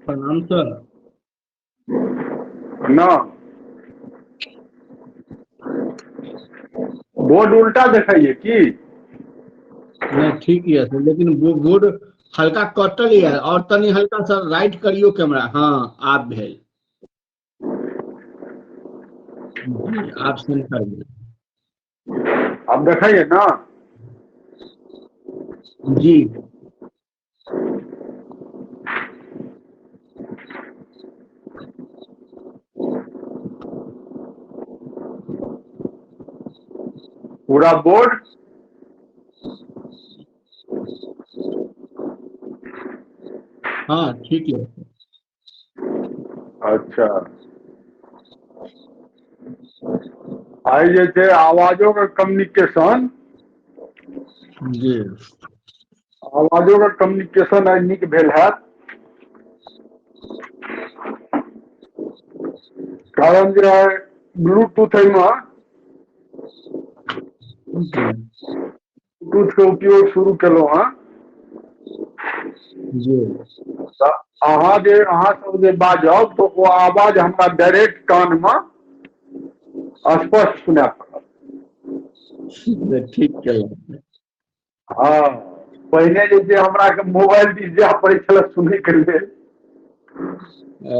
प्रणाम सर। ना बोर्ड उल्टा देखाइए की? नहीं ठीक यऽ सर, लेकिन बोर्ड हल्का कटल यऽ और तनी हल्का सर राइट करियो कैमरा। हाँ आब भेल जी, आब सेंटर भेल। आब देखाइए ना? जी। पूरा बोर्ड हाँ ठीक है। अच्छा, आइ जे छै आवाजो के कम्युनिकेशन जी, आवाजो के कम्युनिकेशन आइ नीक भेल हैत, कारण जे ब्लूटूथ एहिमे ब्लूटूथ के उपयोग शुरू केलहुँ हँ जी। तऽ अहाँ जे अहाँ सब जे बाजब तऽ ओ आवाज हमरा डायरेक्ट कान मे स्पष्ट सुनाय पड़त। ठीक केलहुँ। हँ, पहिने जे छै हमरा के मोबाइल दिस जाय पड़ै छलै सुनैके लेल। ओ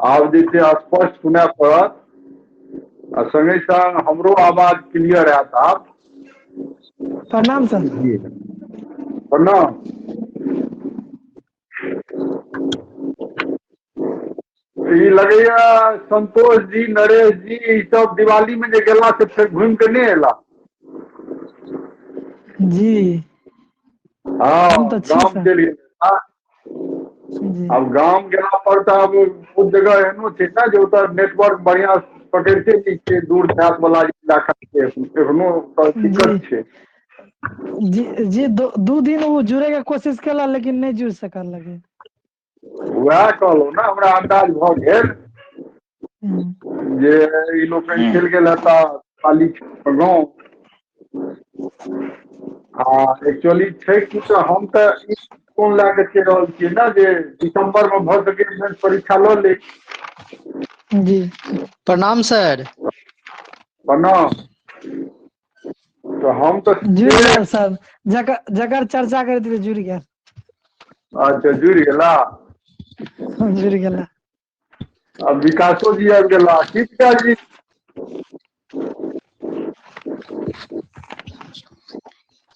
आब जे छै स्पष्ट सुनाय पड़त आ संगे संग हमरो आवाज क्लियर आयत आब। प्रणाम सर। जी। प्रणाम। ई लगैया संतोष जी, नरेश जी ई सब दिवाली में जे गेला से फेर घुमि के नहि एला। जी। हँ, हम तऽ छी गाम सर। चलि गेल। जी। आब गाम गेला पर तऽ आब बहुत जगह एहनो छै ने जे ओतऽ नेटवर्क बढ़िआं पकड़िते नहि छै, दूर देहात वाला इलाका छै, एखनो ओतऽ जी। दिक्कत छै। जी जी, दू दिन ओ जुड़े के कोशिश केला लेकिन नहि जुड़ सकल लगे। वएह कहलहुँ ने, हमरा अन्दाज भऽ गेल जे ई लोकनि चलि गेल हेता खाली गाँव। आ एक्चुअली छै कि तऽ हम तऽ ई कोन लए कऽ चलि रहल छियै ने जे दिसम्बर मे भऽ सकैया परीक्षा लऽ ली। जी। प्रणाम सर। प्रणाम। तऽ हम तऽ जुड़ि गेल सर, जकर जकर चर्चा करैत रहियै जुड़ि गेल। अच्छा, जुड़ि गेला। जुड़ि गेला। आ विकासो जी आबि गेला। की विकास जी?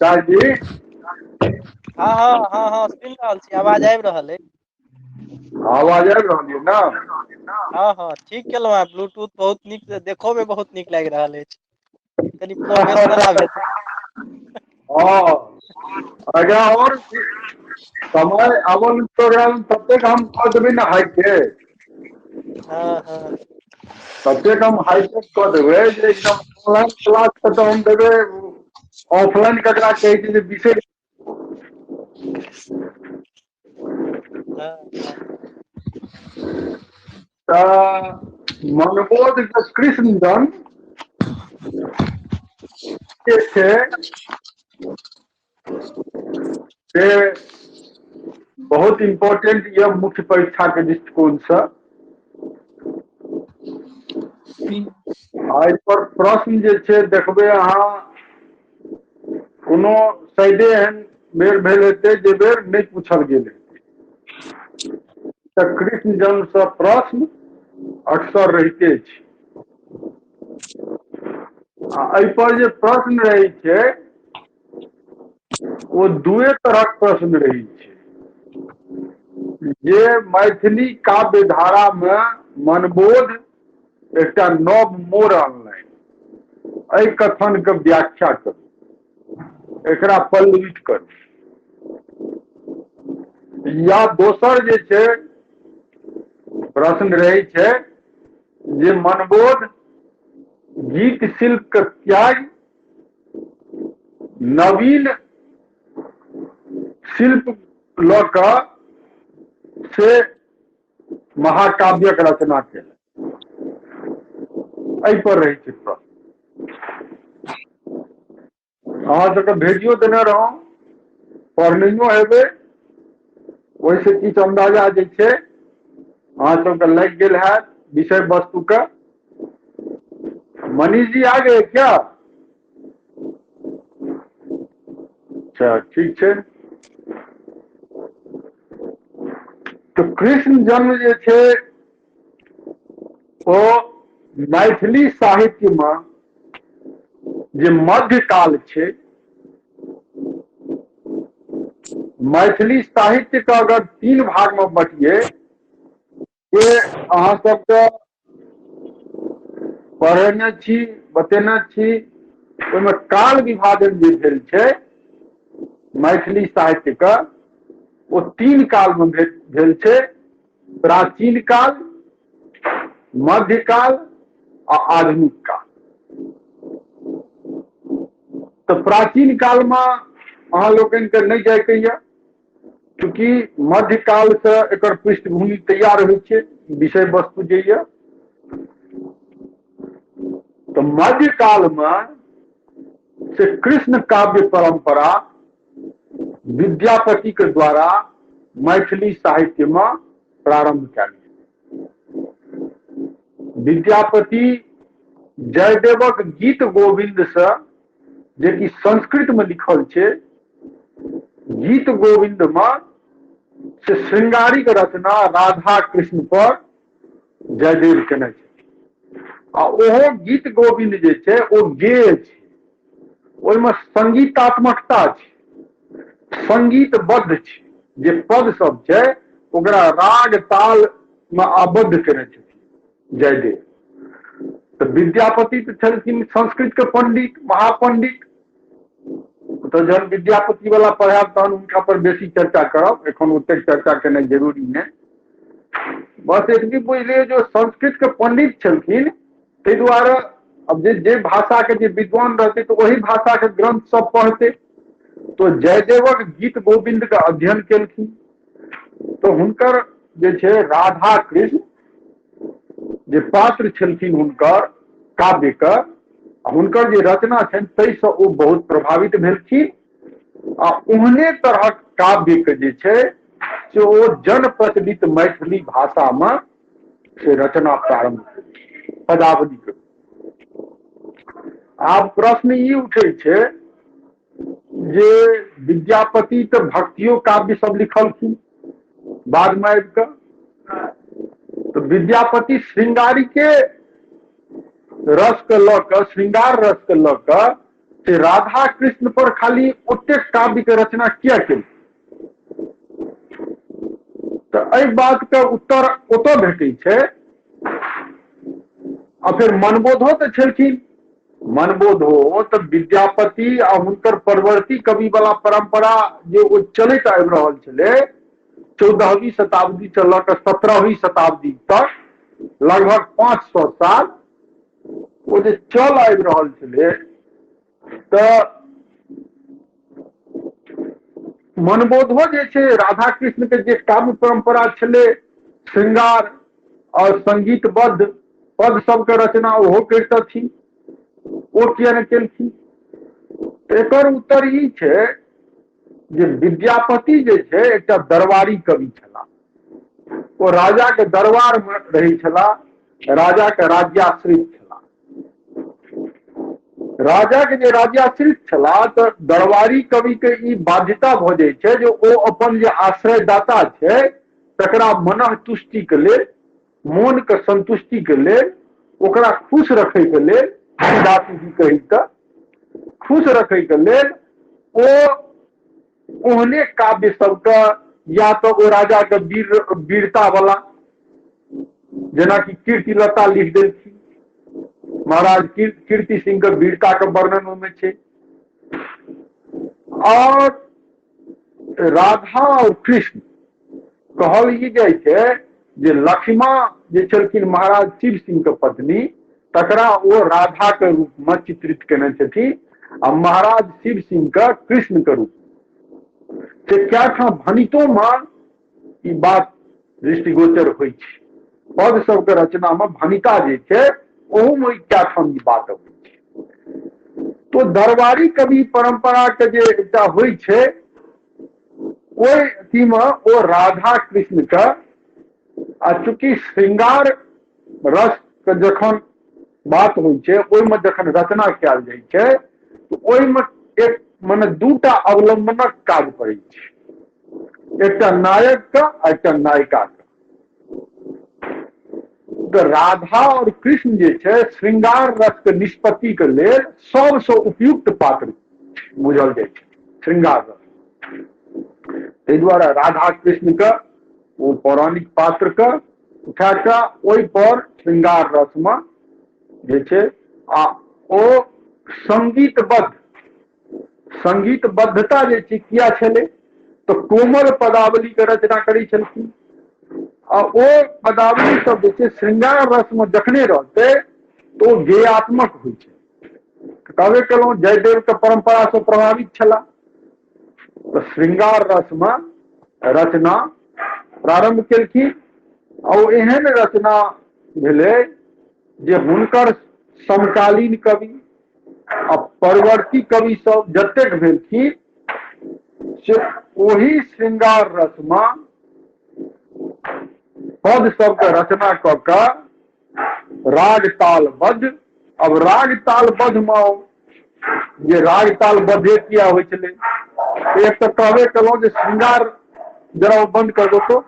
विकास जी। हँ हँ हँ हँ, सुनि रहल छी, आवाज आबि रहल अइ। आवाज आबि रहल यऽ ने? हँ हँ, ठीक केलहुँ हेँ। ब्लूटूथ बहुत नीक, देखहो मे बहुत नीक लागि रहल अछि, कनि प्रोफेशनल आब हेतै। हँ, आगाँ आओर समय आबल प्रोग्राम ततेक हम कऽ देबै ने हाईटेक। हँ हँ। ततेक हम हाईटेक कऽ देबै जे एकदम ऑनलाइन क्लास के तऽ हम देबै, ऑफलाइन ककरा कहै छै जे विशेष। हँ हँ। तऽ मनबोध के कृष्ण जन्म जे छै से बहुत इम्पोर्टेंट यऽ मुख्य परीक्षा के दृष्टिकोणसँ। आ एहि पर प्रश्न जे छै देखबै अहाँ, कोनो शायदे एहन बेर भेल हेतै जे बेर नहि पूछल गेल हेतै। तऽ कृष्ण जन्मसँ प्रश्न अक्सर रहिते छै। आ एहिपर जे प्रश्न रहै छै ओ दुए तरहक प्रश्न रहै छै। जे मैथिली काव्य धारा मे मनबोध एकटा नव मोड़ अनलनि, एहि कथन के व्याख्या करू, एकरा पल्लवित करू। या दोसर जे छै प्रश्न रहै छै जे मनबोध गीत शिल्प के त्याग नवीन शिल्प लऽ कऽ से महाकाव्यक रचना केलनि, एहि पर रहै छै प्रश्न। अहाँ सबके भेजियो देने रहौं, पढ़नैयो हेबै। ओहिसँ किछु अन्दाजा जे छै अहाँ सबके लागि गेल हैत विषय वस्तुके। मनीष जी आ गए क्या? अच्छा ठीक छै। तऽ कृष्ण जन्म जे छै ओ मैथिली साहित्यमे जे मध्यकाल छै, मैथिली साहित्य के अगर तीन भाग में बटिए, से अहाँ सबके पढ़ेने छी, बतेने छी, ओहिमे काल विभाजन जे भेल छै मैथिली साहित्य के, ओ तीन काल में भेल छै, प्राचीन काल, मध्यकाल आ आधुनिक काल। तऽ प्राचीन काल में अहाँ लोकनि के नहि जायके यऽ, चूँकि मध्यकाल से एकर पृष्ठभूमि तैयार होइ छै विषय वस्तु जे यऽ। तऽ मध्यकाल में से कृष्ण काव्य परंपरा विद्यापति के द्वारा मैथिली साहित्य में प्रारंभ कयल गेल। विद्यापति जयदेवक गीत गोविंद से, जे कि संस्कृत में लिखल छै, गीत गोविंद में से श्रृंगारिक रचना राधा कृष्ण पर जयदेव केने छै। आ ओहो गीत गोविंद जे छै ओ गेय छै, ओहिमे संगीतात्मकता छै, संगीतबद्ध छै, जे पद सब छै ओकरा राग ताल मे आबद्ध केने छथिन जयदेव। तऽ विद्यापति तऽ छलखिन संस्कृत के पंडित, महापंडित। तऽ जहन विद्यापति वाला पढ़ायब तहन हुनका पर बेसी चर्चा करब, एखन ओतेक चर्चा केनाइ जरूरी नहि। बस एतबी बुझि लियौ जे संस्कृत के पंडित छलखिन, ताहि दुआरे अब जे जे भाषा के जे विद्वान रहतै तऽ ओही भाषा के ग्रंथ सब पढ़तै। तो जयदेवक गीत गोविंद के अध्ययन केलखिन, तऽ हुनकर जे छै राधा कृष्ण जे पात्र छलखिन हुनकर काव्य के, हुनकर जे रचना छनि ताहिसँ ओ बहुत प्रभावित भेलखिन आ ओहने तरहक काव्य के जे छै से ओ जन प्रचलित मैथिली भाषा में से रचना प्रारंभ केलखिन पदावली के। आब प्रश्न ई उठै छै जे विद्यापति तऽ भक्तियो काव्य सब लिखलखिन बाद में आबि कऽ, तऽ विद्यापति श्रृंगारिके रस के लऽ कऽ, श्रृंगार रस के लऽ कऽ से राधा कृष्ण पर खाली ओतेक काव्य के रचना किया केलखिन? तऽ एहि बात के उत्तर ओतऽ भेटै छै। आ फेर मनबोधो तऽ छलखिन, मनबोधो तऽ विद्यापति आ हुनकर परवर्ती कवि वाला परंपरा जे ओ चलैत आबि रहल छलै 14वीं शताब्दी से लऽ कऽ 17वीं शताब्दी तक, लगभग 500 साल ओ जे चल आबि रहल छलै, तऽ मनबोधो जे छै राधा कृष्ण के जे काव्य परंपरा छलै, श्रृंगार और संगीतबद्ध पद सबके रचना ओहो करितथिन, ओ किया नहि केलखिन? एकर उत्तर ई छै जे विद्यापति जे छै एकटा दरबारी कवि छलाह, ओ राजा के दरबार में रहै छलाह, राजा के राज्याश्रित छलाह। राजा के जे राज्याश्रित छलाह तऽ दरबारी कवि के ई बाध्यता भऽ जाइ छै जे ओ अपन जे आश्रयदाता छै तकरा मनः तुष्टि के लेल, मोन के संतुष्टि के लेल, ओकरा खुश रखै के लेल, सीधा सीधी कही तऽ खुश रखै के लेल ओ ओहने काव्य सबके, या तऽ ओ राजा के वीरता वाला, जेनाकि कीर्तिलता लिख देलखिन, महाराज कीर्ति सिंह के वीरता के वर्णन ओहिमे छै। और राधा और कृष्ण कहल ई जाइ छै जे लक्ष्मा जे छलखिन महाराज शिव सिंह के पत्नी, तकरा ओ राधा के रूप में चित्रित केने छथिन आ महाराज शिव सिंह के कृष्ण के रूप में। से क्या ठाम भणितो में ई बात दृष्टिगोचर होइ छै, पद सबके रचना में भणिता जे छै ओहू में क्या ठाम ई बात अबै छै। तो दरबारी कवि परंपरा के जे एकटा होइ छै ओहि अथीमे ओ राधा कृष्ण के, आ चूँकि श्रृंगार रस के जखन बात होइ छै ओहिमे जखन रचना कयल जाइ छै तऽ ओहिमे एक मने दूटा अवलंबनक काज पड़ै छै, एकटा नायक के आ एकटा नायिका के। तऽ राधा और कृष्ण जे छै श्रृंगार रस के निष्पत्ति के लेल सबसँ उपयुक्त पात्र बुझल जाइ छै श्रृंगार रस। ताहि दुआरे राधा कृष्ण के ओ पौराणिक पात्र के उठा कऽ ओहि पर श्रृंगार रस में जे छै आ ओ संगीतबद्ध, संगीतबद्धता जे छै किया छलै तऽ कोमल पदावली के रचना करै छलखिन आ ओ पदावली सब जे छै श्रृंगार रस में जखने रहतै तऽ ओ गेयात्मक होइ छै। कहबे केलहुँ जयदेव के परंपरा से प्रभावित छलाह तऽ श्रृंगार रस में रचना प्रारंभ केलखिन आ ओ एहन रचना भेलै जे हुनकर समकालीन कवि आ परवर्ती कवि सब जतेक भेलखिन से ओही श्रृंगार रस में पद सबके रचना कऽ कऽ राग तालबद्ध। अब राग तालबद्ध में जे राग तालबद्धे किया होइ छलै, एक तऽ कहबे केलहुँ जे श्रृंगार जरा वो बंद कर दो, तो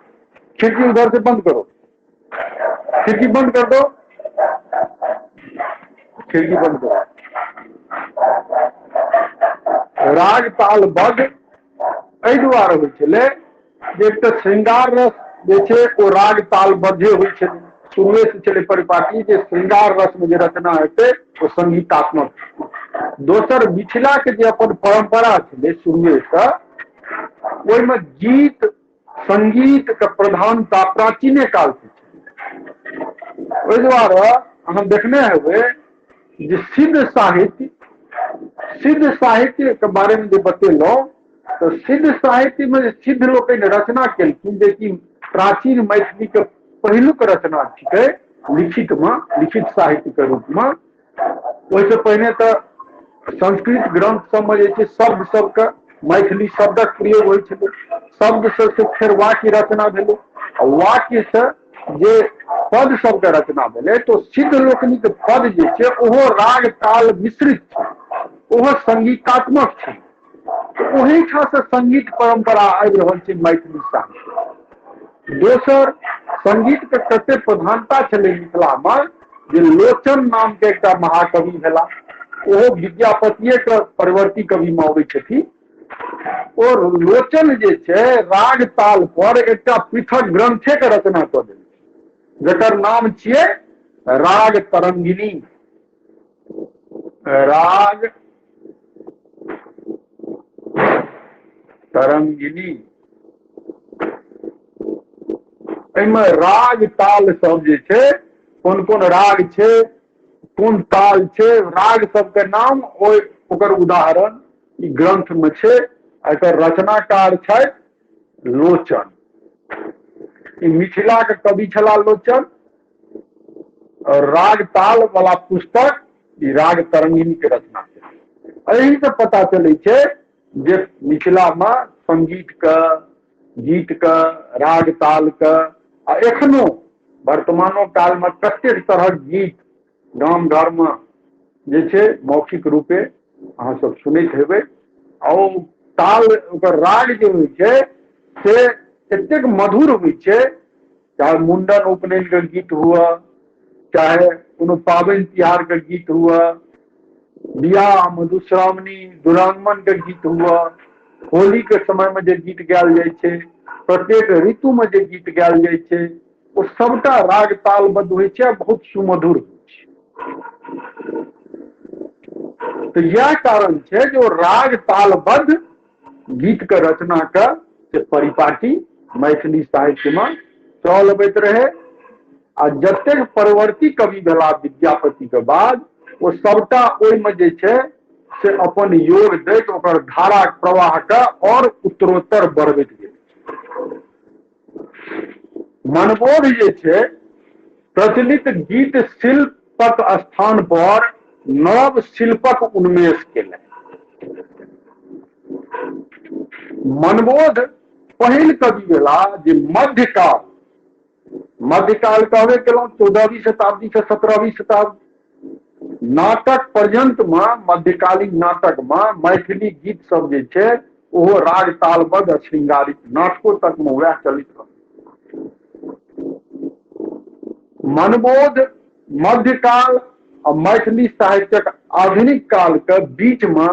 खिड़की उधर से बंद करो, खिड़की बंद कर दो, खिड़की बंद करो। राग तालबद्ध एहि दुआरे होइ छलै जे एक तऽ श्रृंगार रस जे छै ओ राग तालबद्धे होइ छलै, शुरुए से छलै परिपाटी जे श्रृंगार रस में जे रचना हेतै ओ संगीतात्मक। दोसर मिथिला के जे अपन परंपरा छलै शुरुए से, ओहिमे गीत संगीत के प्रधानता प्राचीने काल से छलै। ओहि दुआरे अहाँ देखने हेबै जे सिद्ध साहित्य, सिद्ध साहित्य के बारे में जे बतेलहुँ तऽ सिद्ध साहित्य में जे सिद्ध लोकनि रचना केलखिन जे कि प्राचीन मैथिली के पहिलुक रचना छिकै लिखित में, लिखित साहित्य के रूप में। ओहिसँ पहिने तऽ संस्कृत ग्रंथ सबमे जे छै शब्द सबके मैथिली शब्दक प्रयोग होइ छलै, शब्द सबसँ फेर वाक्य रचना भेलै आ वाक्य से जे पद सबके रचना भेलै तऽ सिद्ध लोकनिक पद जे छै ओहो राग ताल मिश्रित छै, ओहो संगीतात्मक छै। तऽ ओहिठामसँ संगीत परम्परा आबि रहल छै मैथिली साहित्य। दोसर संगीत के कते प्रधानता छलै मिथिलामे जे लोचन नाम के एकटा महाकवि भेला, ओहो विद्यापतिये के परवर्ती कवि मे अबै छथिन। ओ लोचन जे छै राग ताल पर एकटा पृथक ग्रंथे के रचना कऽ देलखिन जकर नाम छियै राग तरंगिणी। राग तरंगिणी, एहिमे राग ताल सब जे छै कोन कोन राग छै कोन ताल छै राग सबके नाम ओकर उदाहरण ई ग्रंथ में छै। एकर रचनाकार छथि लोचन। ई मिथिला के कवि छलाह लोचन और राग ताल वाला पुस्तक ई राग तरंगिणी के रचना छै। एहि से पता चलै छै जे मिथिला में संगीत के, गीत के, राग ताल के आ एखनो वर्तमानो काल में कतेक तरहक गीत गाम घर में जे छै मौखिक रूपे अहाँ सब सुनैत हेबै। आ ओ ताल ओकर राग जे होइ छै से एतेक मधुर होइ छै, चाहे मुंडन उपनयन के गीत हुए, चाहे कोनो पाबनि तिहार के गीत हुए, बियाह मधुश्रावणी दुरागमन के गीत हुए, होली के समय में जे गीत गायल जाइ छै, प्रत्येक ऋतु में जे गीत गायल जाइ छै ओ सबटा राग तालबद्ध होइ छै आ बहुत सुमधुर होइ छै। तऽ इएह कारण छै जे ओ राग तालबद्ध गीत के रचना के से परिपाटी मैथिली साहित्य में चल अबैत रहे। आ जतेक परवर्ती कवि भेला विद्यापति के बाद ओ सबटा ओहिमे जे छै से अपन योग दैत ओकर धारा प्रवाह के और उत्तरोत्तर बढ़बैत गेल। मनबोध जे छै प्रचलित गीत शिल्पक स्थान पर नव शिल्पक उन्मेष केलनि। मनबोध पहिल कवि भेला जे मध्यकाल, मध्यकाल कहबे केलहुँ 14वीं शताब्दी से 17वीं शताब्दी, नाटक पर्यंत मे, मध्यकालीन नाटक मे मैथिली गीत सब जे छै ओहो राग तालबद्ध आ श्रृंगारिक नाटको तक मे वएह चलैत रहल। मनबोध मध्यकाल आ मैथिली साहित्यक आधुनिक काल के बीच मे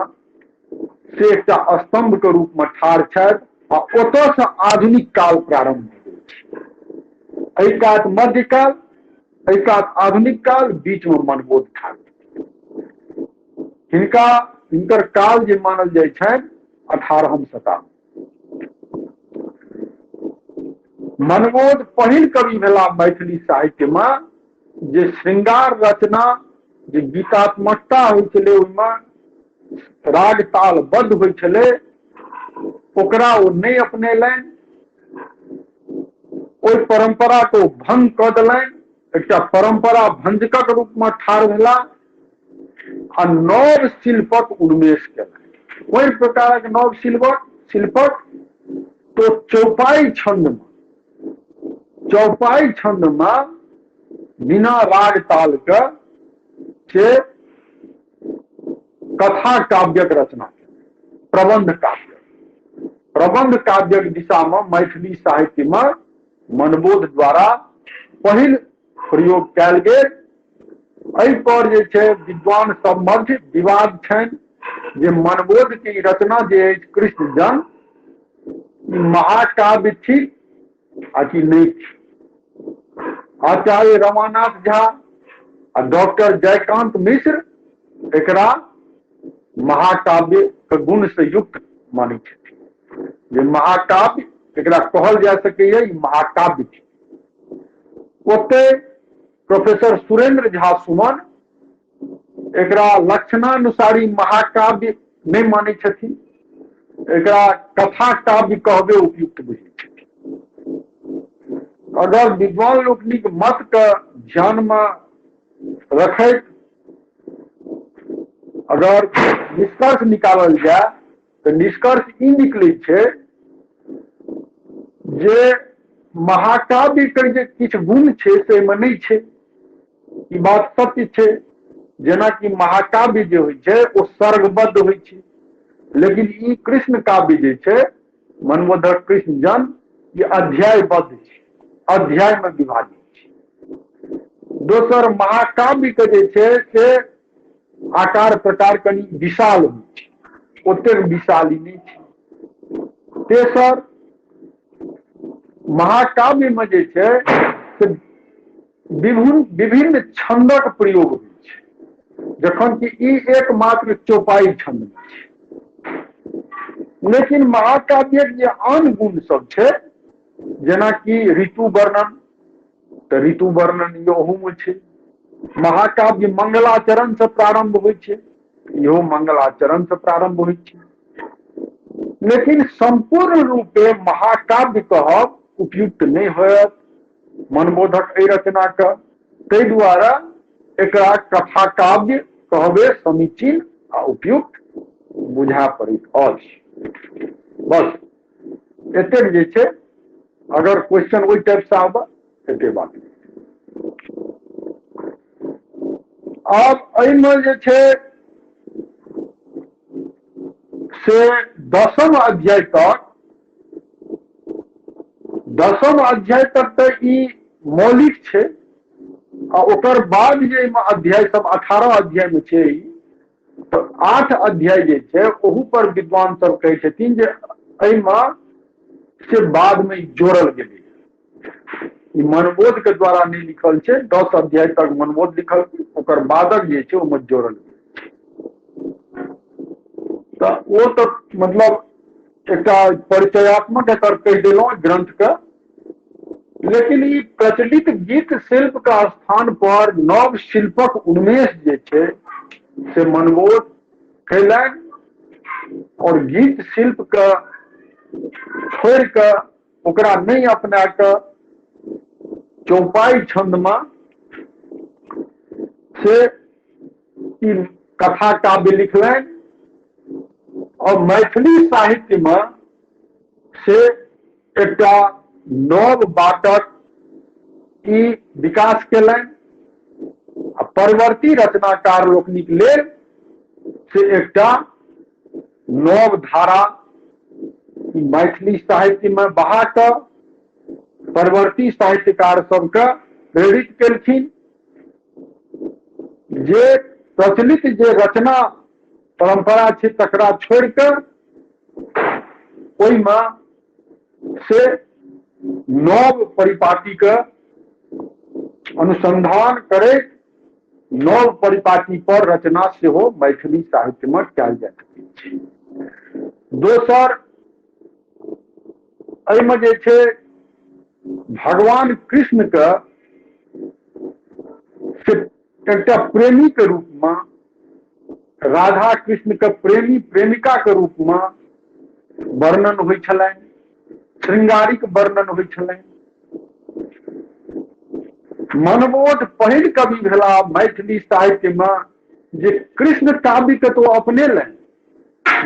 से एकटा स्तंभ के रूप में ठाढ़ छथि आ ओतऽ से आधुनिक काल प्रारंभ भेल। एहि कात मध्यकाल, एहि कात आधुनिक काल, बीच में मनबोध ठाढ़। हिनका हिनकर काल जे मानल जाइ छनि 18वीं शताब्दी। मनबोध पहिल कवि भेला मैथिली साहित्य में जे श्रृंगार रचना, जे गीतात्मकता होइ छलै, ओहिमे राग तालबद्ध होइ छलै, ओकरा ओ नहि अपनेलनि, ओहि परंपरा को भंग कऽ देलनि, एकटा परंपरा भंजकक रूप में ठाढ़ भेला आ नव शिल्पक उन्मेष केलनि। कोन प्रकारक नव शिल्पक शिल्पक तो चौपाई छंद में, चौपाई छंद में बिना राग ताल के से कथा काव्यक रचना, प्रबंध काव्य, प्रबंध काव्यक दिशा में मैथिली साहित्य में मनबोध द्वारा पहिल प्रयोग कयल गेल। एहि पर जे छै विद्वान सब मध्य विवाद छनि जे मनबोध के रचना जे अछि कृष्ण जन्म ई महाकाव्य थिक आ कि नहि थिक। आचार्य रमानाथ झा आ डॉक्टर जयकांत मिश्र एकरा महाकाव्य के गुण से युक्त मानै छथिन, जे महाकाव्य एकरा कहल जा सकैए, ई महाकाव्य थिक। ओते प्रोफेसर सुरेंद्र झा सुमन एकरा लक्षणानुसारी महाकाव्य नहि मानै छथिन, एकरा कथा काव्य कहबे उपयुक्त बुझै छथिन। अगर विद्वान लोकनिक मत के ध्यान में रखैत अगर निष्कर्ष निकालल जाय तऽ निष्कर्ष ई निकलै छै जे महाकाव्य के जे किछु गुण छै से एहिमे नहि छै, ई बात सत्य छै। जेनाकि महाकाव्य जे होइ छै ओ सर्गबद्ध होइ छै, लेकिन ई कृष्ण काव्य जे छै मनबोधक कृष्ण जन्म ई अध्यायबद्ध छै, अध्याय में विभाजित छै। दोसर महाकाव्य के जे छै से आकार प्रकार कनि विशाल होइ छै, ओतेक विशाल ई नहि छै। तेसर महाकाव्य में जे छै से विभिन्न विभिन्न छंदक प्रयोग होइ छै, जखन कि ई एकमात्र चौपाई छंद में छै। लेकिन महाकाव्यक जे आन गुण सब छै जेनाकि ऋतु वर्णन, तऽ ऋतु वर्णन इहोमे छै। महाकाव्य मंगलाचरण से प्रारंभ होइ छै, इहो मंगलाचरण से प्रारंभ होइ छै। लेकिन संपूर्ण रूपे महाकाव्य कहब उपयुक्त नहि होयत मनबोधक एहि रचना के, ताहि दुआरे एकरा कथा काव्य कहबे समीचीन आ उपयुक्त बुझा पड़ैत अछि। बस एतेक जे छै, अगर क्वेश्चन ओहि टाइप से आबे एते बात। आब एहिमे जे छै से 10म अध्याय तक, 10म अध्याय तक तऽ ई मौलिक छै, आ ओकर बाद जे एहिमे अध्याय सब 18 अध्याय मे छै, तऽ 8 अध्याय जे छै ओहू पर विद्वान सब कहै छथिन जे एहिमे से बाद मे जोड़ल गेलै, ई मनबोध के द्वारा नहि लिखल छै। 10 अध्याय तक मनबोध लिखल, ओकर बादक जे छै ओहिमे जोड़ल गेल। तऽ ओ तऽ मतलब एकटा परिचयात्मक एकर कहि देलहुँ ग्रंथ के, लेकिन ई प्रचलित गीत शिल्प के स्थान पर नव शिल्पक उन्मेष जे छै से मनबोध कयलनि और गीत शिल्प के छोड़ि कऽ ओकरा नहि अपना कऽ चौपाई छंद में से ई कथा काव्य लिखलनि और मैथिली साहित्य में से एकटा नव बाटक ई विकास केलनि आ परवर्ती रचनाकार लोकनिक लेल से एकटा नव धारा मैथिली साहित्यमे बहा कऽ परवर्ती साहित्यकार सबके प्रेरित केलखिन जे प्रचलित जे रचना परम्परा छै तकरा छोड़ि कऽ ओहिमे से नव परिपाटीके अनुसंधान करैत नव परिपाटी पर रचना सेहो मैथिली साहित्यमे कयल जा सकैत छै। दोसर, एहिमे जे छै भगवान कृष्णके से एकटा प्रेमीके रूपमे, राधा कृष्णके प्रेमी प्रेमिकाके रूपमे वर्णन होइ छलनि, श्रृंगारिक वर्णन होइ छलनि। मनबोध पहिल कवि भेला मैथिली साहित्यमे जे कृष्ण काव्यके तो अपने लेन,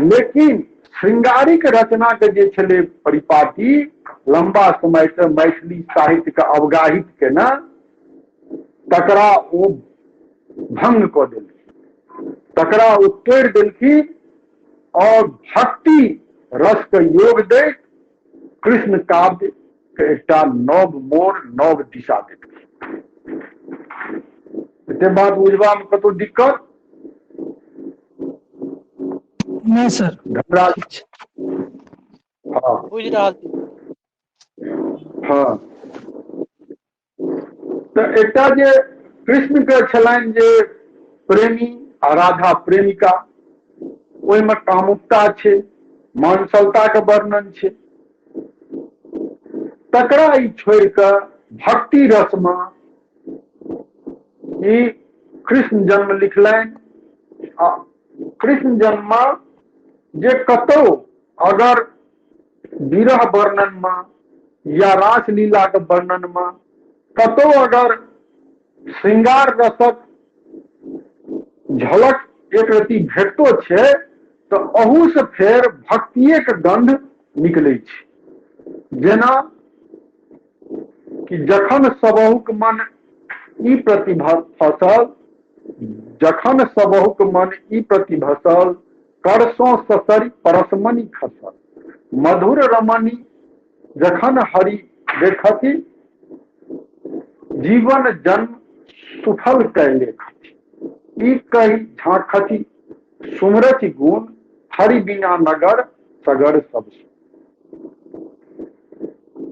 लेकिन श्रृंगारिक रचना के जे छलै परिपाटी लंबा समय से मैथिली साहित्य के अवगाहित केना, तकरा ओ भंग कऽ देलखिन, तकरा ओ तोड़ि देलखिन और भक्ति रस के योग दैत कृष्ण काव्य के एकटा नव मोड़, नव दिशा देलखिन। एते बात बुझबा में कतौ दिक्कत नहि सर। घबरा हाँ। बुझि रहल छी। हाँ, तऽ एकटा जे कृष्ण के छलनि जे प्रेमी आ राधा प्रेमिका, ओहिमे कामुकता छै, मांसलता के वर्णन छै, तकरा ई छोड़ि कऽ भक्ति रसमे ई कृष्ण जन्म लिखलनि। आ कृष्ण जन्म जे कतौ अगर विरह वर्णन में या रासलीला के वर्णन में कतौ अगर श्रृंगार रसक झलक एक रति भेटतो छै तऽ अहू से फेर भक्तिये के गंध निकलै छै। जेना कि जखन सबहुक मन ई प्रतिभसल, जखन सबहुक मन ई प्रतिभसल, करसों ससरि परसमणि खसल, मधुर रमणि जखन हरि देखति, जीवन जन्म सुफल कै लेखति, ई कहि झाँखति सुमरति गुण, हरि बिना नगर सगर सबसे।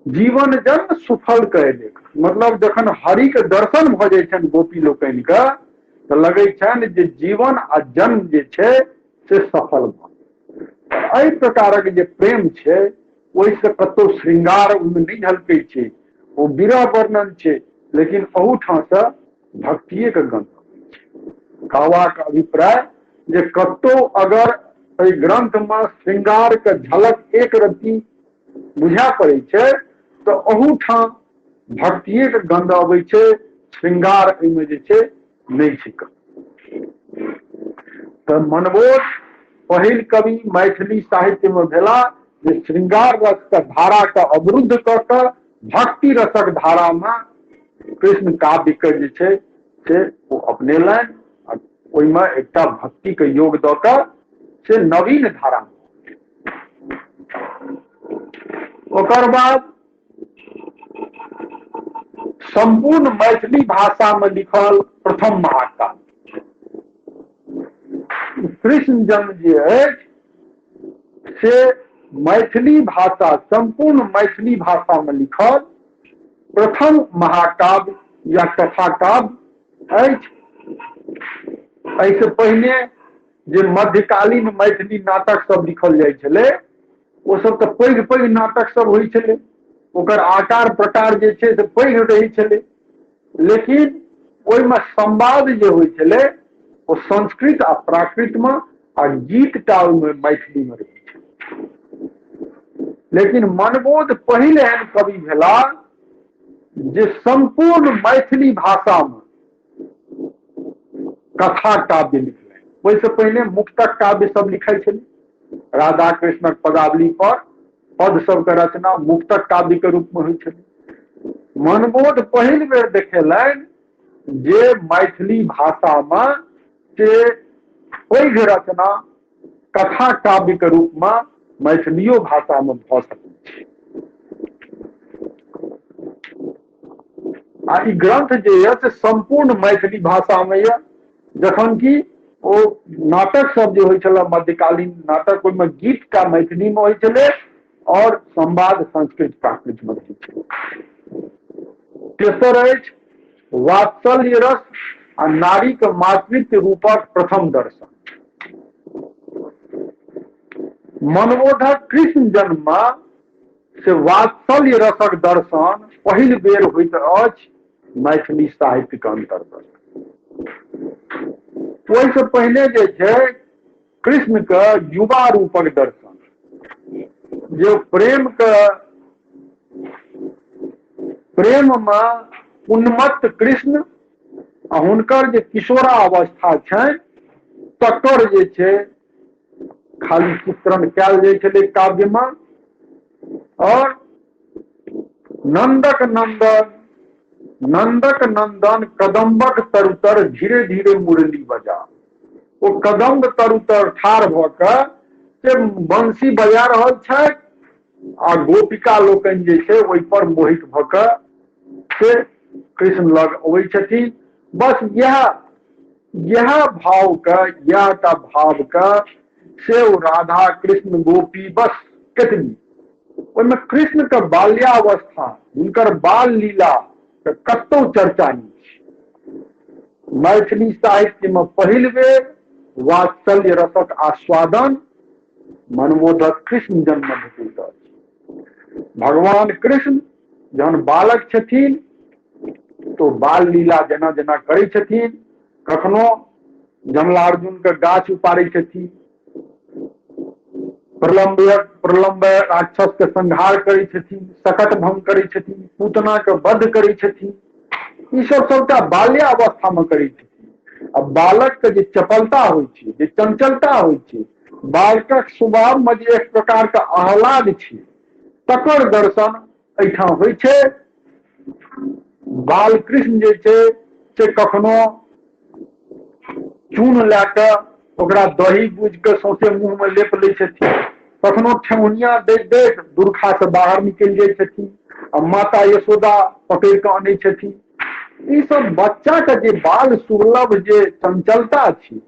जीवन जन्म सुफल कै लेख, मतलब जखन हरि के दर्शन भऽ जाइ छनि गोपी लोकनि के, तऽ लगै छनि जे जीवन आ जन्म जे छै से सफल भऽ गेल। एहि प्रकारक जे प्रेम छै ओहिसँ कतौ श्रृंगार ओहिमे नहि झलकै छै, ओ विरह वर्णन छै, लेकिन अहूठामसँ भक्तिये के गंध अबै छै। कहबाक अभिप्राय जे कतौ अगर एहि ग्रंथमे श्रृंगार के झलक एक रत्ती बुझा पड़ै छै तऽ अहूठाम भक्तिये के गंध अबै छै, श्रृंगार एहिमे जे छै नहि छै। तऽ मनबोध पहिल कवि मैथिली साहित्य में भेला जे श्रृंगार रस के धारा के अवरुद्ध कऽ कऽ भक्ति रसक धारा में कृष्ण काव्य के जे छै से ओ अपनेलनि आ ओहिमे एकटा भक्ति के योग दऽ कऽ से नवीन धारा। ओकर बाद संपूर्ण मैथिली भाषा में लिखल प्रथम महाकाव्य कृष्ण जन्म जे अछि से मैथिली भाषा, संपूर्ण मैथिली भाषा में लिखल प्रथम महाकाव्य या कथाकाव्य अछि। एहिसँ पहिने जे मध्यकालीन मैथिली नाटक सब लिखल जाइ छलै ओ सब तऽ पैघ पैघ नाटक सब होइ छलै, ओकर आकार प्रकार जे छै से पैघ रहै छलै, लेकिन ओहिमे संवाद जे होइ छलै ओ संस्कृत आ प्राकृतमे आ गीत टा ओहिमे मैथिलीमे रहै छलै। लेकिन मनबोध पहिल एहन कवि भेला जे संपूर्ण मैथिली भाषामे कथा काव्य लिखलनि। ओहिसँ पहिने मुक्तक काव्य सब लिखै छलै, राधा कृष्णक पदावली पर पद सबके रचना मुक्तक काव्य के रूप में होइ छलै। मनबोध पहिल बेर देखेलनि जे मैथिली भाषा में से पैघ रचना कथा काव्य के रूप में मैथिलियो भाषा में भऽ सकै छै। आ ई ग्रंथ जे यऽ से सम्पूर्ण मैथिली भाषा में यऽ, जखन कि ओ नाटक सब जे होइ छलै मध्यकालीन नाटक, ओहिमे गीत का मैथिली में होइ छलै और संवाद संस्कृत प्राकृत में रहै छलै। तेसर अछि वात्सल्य रस आ नारी के मातृत्व रूपक प्रथम दर्शन। मनबोधक कृष्ण जन्म से वात्सल्य रसक दर्शन पहिल बेर होइत अछि मैथिली साहित्य के अंतर्गत। ओहिसँ पहिने जे छै कृष्ण के युवा रूपक दर्शन, जे प्रेम के प्रेम में उन्मत्त कृष्ण आ हुनकर जे किशोरावस्था छनि तकर जे छै खाली चित्रण कयल जाइ छलै काव्यमे। और नंदक नंदन नंदक नंदन कदम्बक तरुतर धीरे धीरे मुरली बजा, ओ कदम्ब तरुतर ठाढ़ भऽ कऽ से बंसी बजा रहल छथि आ गोपिका लोकनि जे छै ओहि पर मोहित भऽ कऽ से कृष्ण लग अबै छथिन। बस इएह इएह भाव के, इएह टा भाव के से ओ राधा कृष्ण गोपी बस एतबी। ओहिमे कृष्ण के बाल्यावस्था, हुनकर बाल लीला के कतौ चर्चा नहि छै। मैथिली साहित्य में पहिल बेर वात्सल्य रसक आस्वादन मनबोधक कृष्ण जन्म भेटैत अछि। भगवान कृष्ण जहन बालक छथिन तो बाल लीला जेना जेना करै छथिन, कखनो जमलार्जुन के गाछ उपारै छथिन, प्रलम्ब प्रलम्ब राक्षस के संहार करै छथिन, सकट भंग करै छथिन, पूतना के वध करै छथिन, ई सब सबटा बाल्यावस्था में करै छथिन। आ बालक के जे चपलता होइ छै, जे चंचलता होइ छै, बालकक स्वभाव में जे एक प्रकार के आह्लाद छै, तकर दर्शन एहिठाम होइ छै। बालकृष्ण जे छै से कखनो चून लए कऽ ओकरा दही बुझि कऽ सौंसे मुँह में लेप लै छथिन, कखनो ठेहुनिया दैत दैत दुर्खा से बाहर निकलि जाइ छथिन आ माता यशोदा पकड़ि कऽ अनै छथिन। ई सब बच्चा के जे बाल सुलभ जे चंचलता छै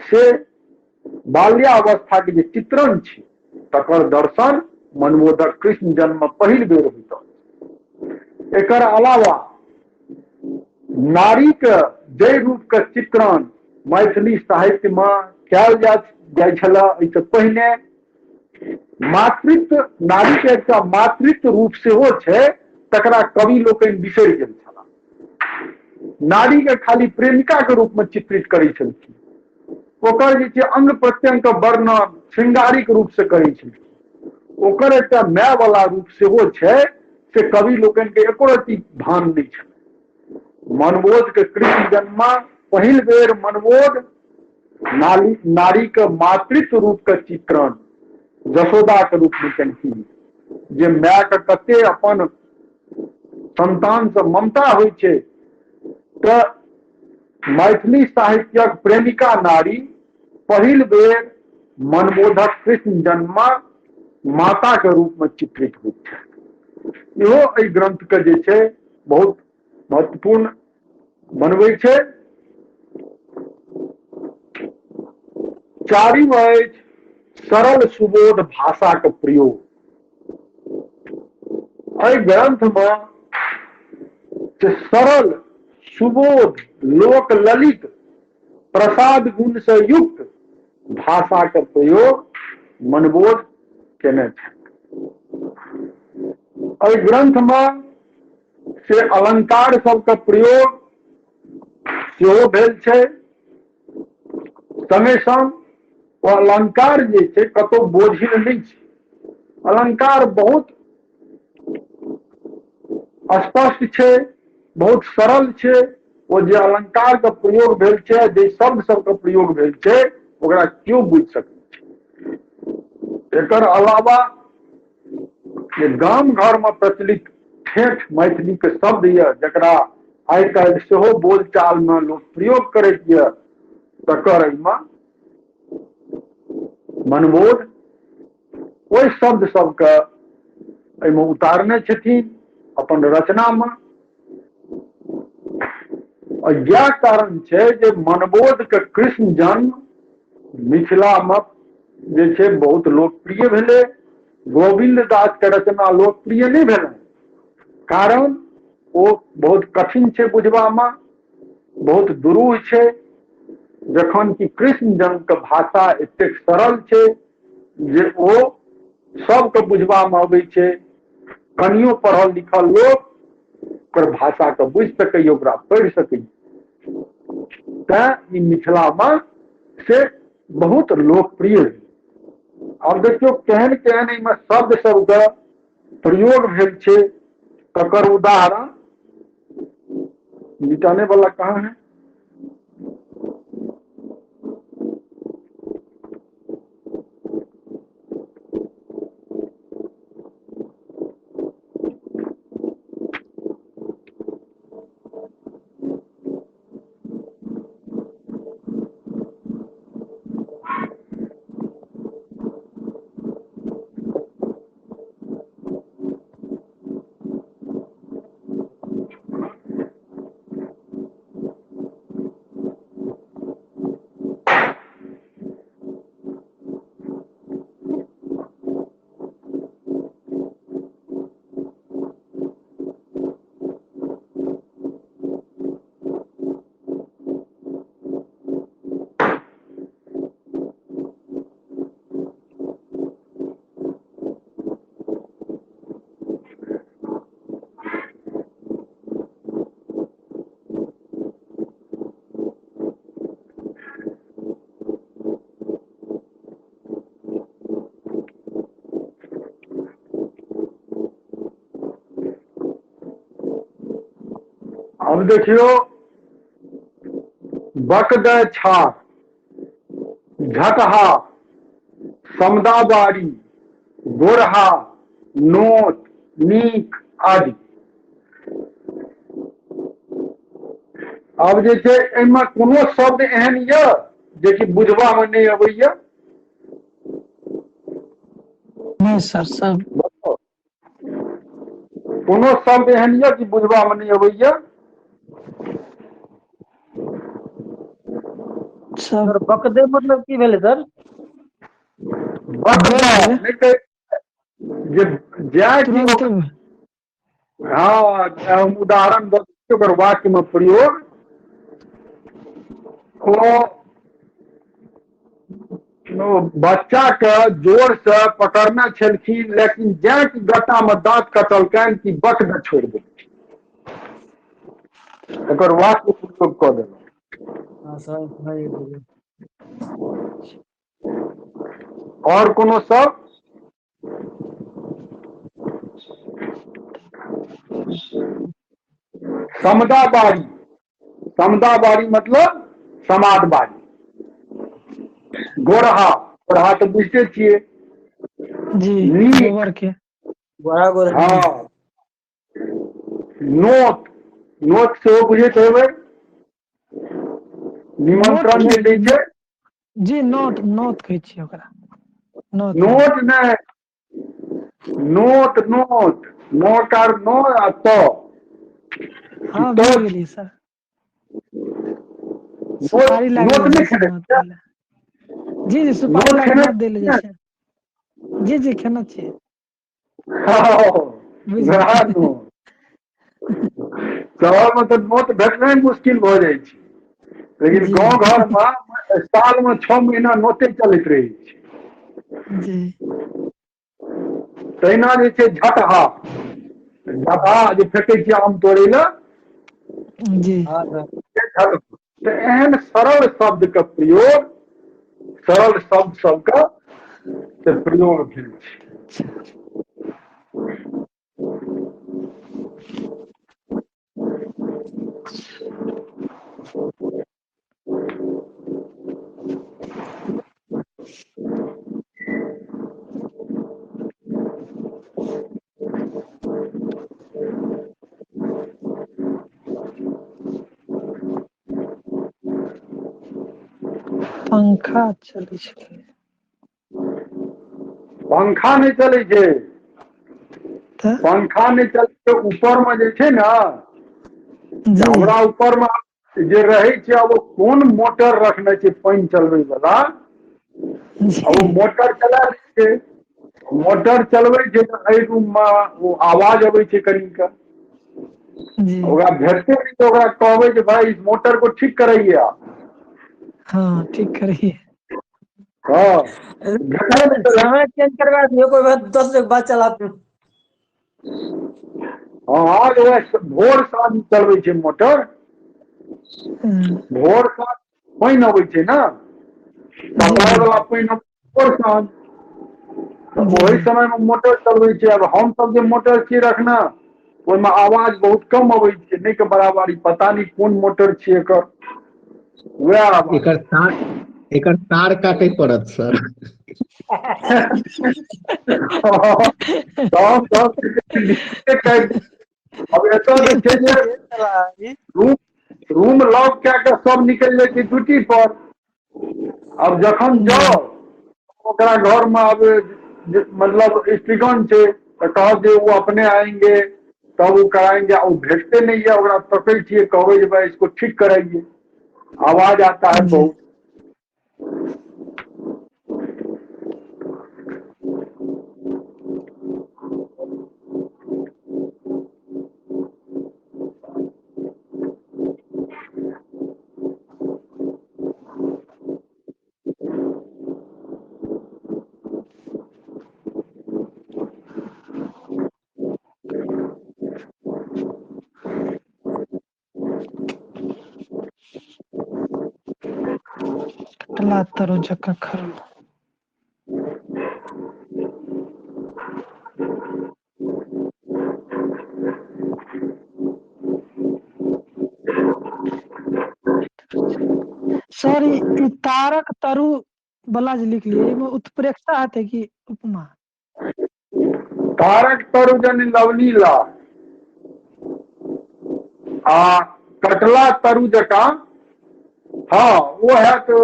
से बाल्यावस्था के जे चित्रण छै तकर दर्शन मनबोधक कृष्ण जन्म पहिल बेर होइत अछि। एकर अलावा नारी के जाहि रूप के चित्रण मैथिली साहित्य में कयल जाइ छल एहिसँ पहिने, मातृत्व, नारी के एकटा मातृत्व रूप सेहो छै, तकरा कवि लोकनि बिसरि गेल छलाह। नारी के खाली प्रेमिका के रूप में चित्रित करै छलखिन, ओकर जे छै अंग प्रत्यंग के वर्णन श्रृंगारिक रूप से करै छलखिन, ओकर एकटा माय वाला रूप सेहो छै से कवि लोकनि के एको रत्ती भान नहि छलै। मनबोध के कृष्ण जन्म पहिल बेर मनबोध नारी नारी के मातृत्व रूप के चित्रण जसोदा के रूप में केलखिन, जे माय के कते अपन संतान से ममता होइ छै। तऽ मैथिली साहित्यक प्रेमिका नारी पहिल बेर मनबोधक कृष्ण जन्म माता के रूप में चित्रित होइत छै। इहो एहि ग्रंथ के जे छै बहुत महत्वपूर्ण बनबै छै। चारिम अछि सरल सुबोध भाषा के प्रयोग। एहि ग्रंथ में से सरल सुबोध लोक ललित प्रसाद गुण से युक्त भाषा के प्रयोग मनबोध केने छथि। एहि ग्रंथ में से अलंकार सबके प्रयोग सेहो भेल छै, संगे संग ओ अलंकार जे छै कतौ बोझिल नहि छै। अलंकार बहुत स्पष्ट छै, बहुत सरल छै। ओ जे अलंकार के प्रयोग भेल छै, जे शब्द सबके प्रयोग भेल छै, ओकरा केओ बुझि सकै छै। एकर अलावा जे गाम घरमे प्रचलित ठेठ मैथिलीके शब्द यऽ, जकरा आइ काल्हि सेहो बोलचालमे लोक प्रयोग करैत यऽ, तकर एहिमे मनबोध ओहि शब्द सबके एहिमे उतारने छथिन अपन रचनामे। और इएह कारण छै जे मनबोध के कृष्ण जन्म मिथिलामे जे छै बहुत लोकप्रिय भेलै। गोविन्द दास के रचना लोकप्रिय नहि भेलै, कारण ओ बहुत कठिन छै बुझबामे, बहुत दुरूह छै, जखन कि कृष्ण जन्म के भाषा एतेक सरल छै जे ओ सबके बुझबामे अबै छै। कनियो पढ़ल लिखल लोक ओकर भाषाके बुझि सकैए, ओकरा पढ़ि सकैए। तैं ई मिथिलामे से बहुत लोकप्रिय भेल। आब देखियौ केहन केहन एहिमे शब्द सबके प्रयोग भेल छै, तकर उदाहरण मिटाने वाला कहाँ है? अब देखियो, बकदय छार, झटहा, समदाबारी, गोरहा, नोत, नीक आदि। आब जे छै एहिमे कोनो शब्द एहन यऽ जे कि बुझबामे नहि अबैया? नहि सर, सब कोनो शब्द एहन यऽ कि बुझबामे नहि अबैया? सब। सर, बकदे मतलब की भेलै सर? बकदे नहि कहै जे जाय कि तुरंत। हँ, हम उदाहरण दऽ दै छी ओकर वाक्यमे प्रयोग। ओ बच्चा के जोर से पकड़ने छलखिन, लेकिन जाय कि गट्टा में दांत कटलकनि कि बक दे छोड़ि देलखिन, एकर वाक्य प्रयोग कऽ देलक। हँ सर, भए गेलै। और कोनो शब्द? समदाबारी, समदाबारी मतलब समादबारी। गोरहा, गोरहा तऽ बुझिते छियै जी। नीक। गोबर के गोरा गोरा। हँ, नोत, नोत सेहो बुझैत हेबै, निमंत्रण जे दै छै। जी, नोट, नोत कहै छियै ओकरा, नोत। नोट नहि, नोत, नोत, नोकार नो आ त। हँ, तो बुझि गेलियै सर। सुपारी नोत, लए नोत कऽ नहि जाइ छै खेने नोत छियै? दै लए। जी जी, सुपारी नोत लए कऽ खेने नोत दै लए जाइ छै। जी जी, खेने छियै। हँ, बुझि वएह गेलियै। नोत। शहरमे तऽ नोत भेटनाइ मुश्किल भऽ जाइ छै, लेकिन जी। गाँव घरमे सालमे 6 महीना नोते चलैत रहै छै। जी। तहिना जे छै झटहा, झटहा जे फेकै छियै आम तोड़ै लए। जी। हँ सर। से झटहा। तऽ एहन सरल शब्द के प्रयोग, सरल शब्द सबके से प्रयोग भेल छै। पंखा चलै छलै। पंखा नहि चलै छै। तऽ पंखा नहि चलै छै, ऊपर मे जे छै ने, जी हमरा ऊपर मे जे रहै छै, आब ओ कोन मोटर रखने छै पानि चलबै वला, आ ओ जी मोटर चला दै छै। मोटर चलबै छै तऽ एहि रूम मे ओ आवाज अबै छै कनिके। जी ओकरा भेटतै नहि तऽ ओकरा कहबै जे भाई इस मोटर को ठीक कराइए आप। हँ, ठीक करिए। हँ, भेटबे नहि करै। समय चेंज करवा दियौ, कोई बात, 10 बजे के बाद चला दियौ। हँ, वएह भोर साँझ चलबै छै मोटर। भोर साँझ पानि अबै छै ने, जी सप्लाइ जी वला पानि भोर साँझ, तऽ जी ओहि जी समय मे मोटर चलबै छै। आब हमसभ जे मोटर छियै रखने, ओहिमे आवाज बहुत कम अबै छै, नहि के बराबरी। पता नहि कोन मोटर छियै एकर, वएह आवाज। एकर तार, एकर तार काटय पड़त सर। तब सब काटि। आब एतऽ जे छै जे ई रूम रूम लॉक कए कऽ सब निकलि जाइ छै ड्यूटी पर। आब जखन जी जाउ ओकरा घरमे, आब जे मतलब स्त्रीगण छै, तऽ कहत जे ओ अपने आएंगे तब ओ कराएंगे। आ ओ भेटते नहि यऽ। ओकरा तकै छियै, कहबै जे भाई इसको ठीक कराइए, आवाज आता है जी बहुत। कटला तरु जकाँ खरल। सर, ई तारक तरु वाला जे लिखलियै, एहिमे उत्प्रेक्षा हेतै कि उपमा? तारक तरु जनि लवनी ला आ कटला तरु जकाँ, हँ, ओ है तो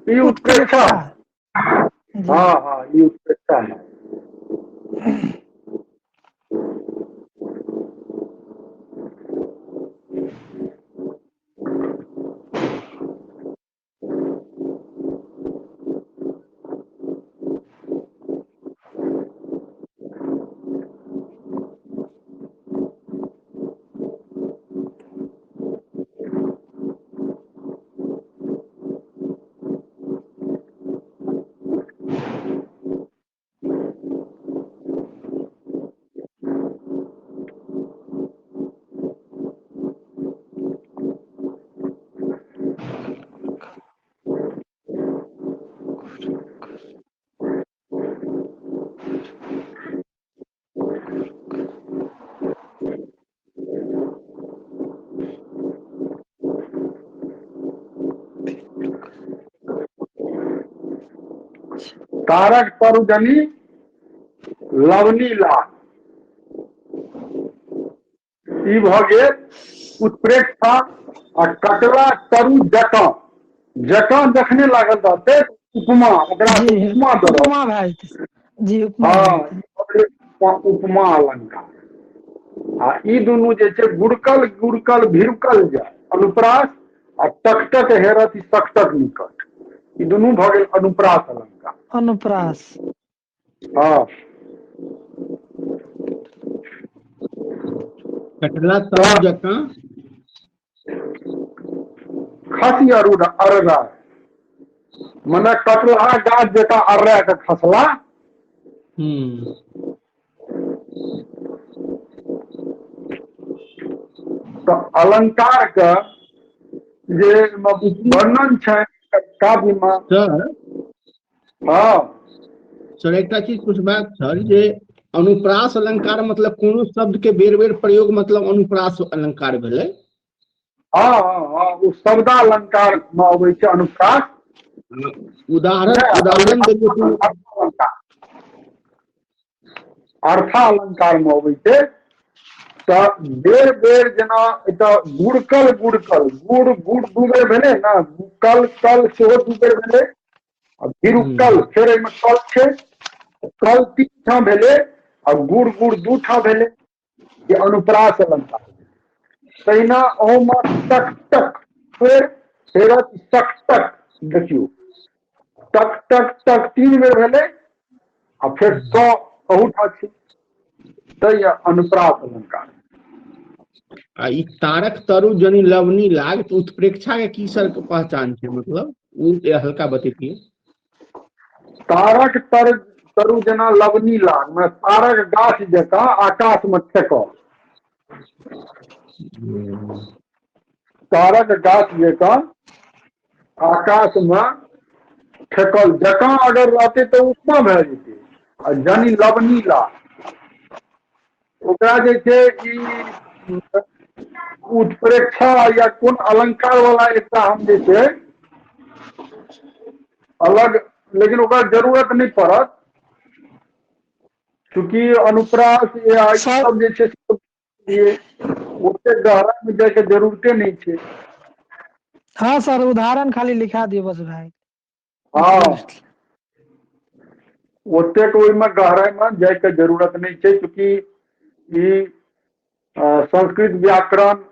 ई उत्प्रेक्षा। उत्प्रेक्षा जी। हँ हँ, ई उत्प्रेक्षा है। तारक तरु जनि लवनी लाल, ई भऽ गेल उत्प्रेक्षा। आ कटला तरु जकाँ, जकाँ जखने लागल रहतै, उपमा ओकरा जी उपमा दऽ रहल। उपमा भए जेतै जी, उपमा भए हँ, जेतै। ई भऽ गेलै उपमा अलंकार। आ ई दुनू जे छै, गुड़कल गुड़कल भिड़कल जाय अनुप्रास, आ टकटक हेरत ई सकटक निकट, ई दुनू भऽ गेल अनुप्रास अलंकार। अनुप्रास। हँ। कटला तरु तऽ जकाँ खसी अरुण अररा, मने कटलहा गाछ जकाँ अर्रा के खसला। हम्म तऽ अलंकार के जे इसमें वर्णन छै काव्य मे। सर, हँ। सर, एकटा चीज पूछबाक छल जे अनुप्रास अलंकार मतलब कोनो शब्द के बेर बेर प्रयोग मतलब अनुप्रास अलंकार भेलै? हँ हँ हँ, ओ शब्दालंकार मे अबै छै अनुप्रास। उदाहरण नहि, उदाहरण देलियै तऽ अर्थालंकार, अर्थालंकार मे अबै छै। तऽ बेर बेर जेना एतऽ गुड़कल गुड़कल गुड़ गुड़ दू बेर भेलै ने, कल कल सेहो दू बेर भेलै, आ बिरुकल फेर एहिमे कल छै, कल 3 ठाम भेलै आ गुड़ गुड़ 2 ठाम भेलै, जे अनुप्रास अलंकार। तहिना ओहोमे टक टक फेर फेर टक टक, देखियौ टक टक टक 3 बेर भेलै आ फेर ट अहूठाम छै, तै अनुप्रास अलंकार। आ ई तारक तरु जनी लवनी लाग, तऽ उत्प्रेक्षा के की सर पहचान छै, मतलब ओ हल्का बतैतियै। तारक तरु जेना लवनी लाग, मतलब तारक गाछ जकाँ आकाश में ठेकल, तारक गाछ जकाँ आकाश में ठेकल जकाँ अगर रहते तऽ उपमा भए जेतै। आ जनी लवनी लाग ओकरा जे छै ई उत्प्रेक्षा या कोन अलंकार वाला एकटा हम जे छै अलग, लेकिन ओकरा जरूरत नहि पड़त, चूँकि अनुप्रास या सब जे छै ओते गहरा में जायके जरूरते नहि छै। हाँ सर, उदाहरण खाली लिखा दियौ बस भाई। हाँ, ओतेक ओहिमे गहराई में जायके जरूरत नहि छै, चूँकि ई संस्कृत व्याकरण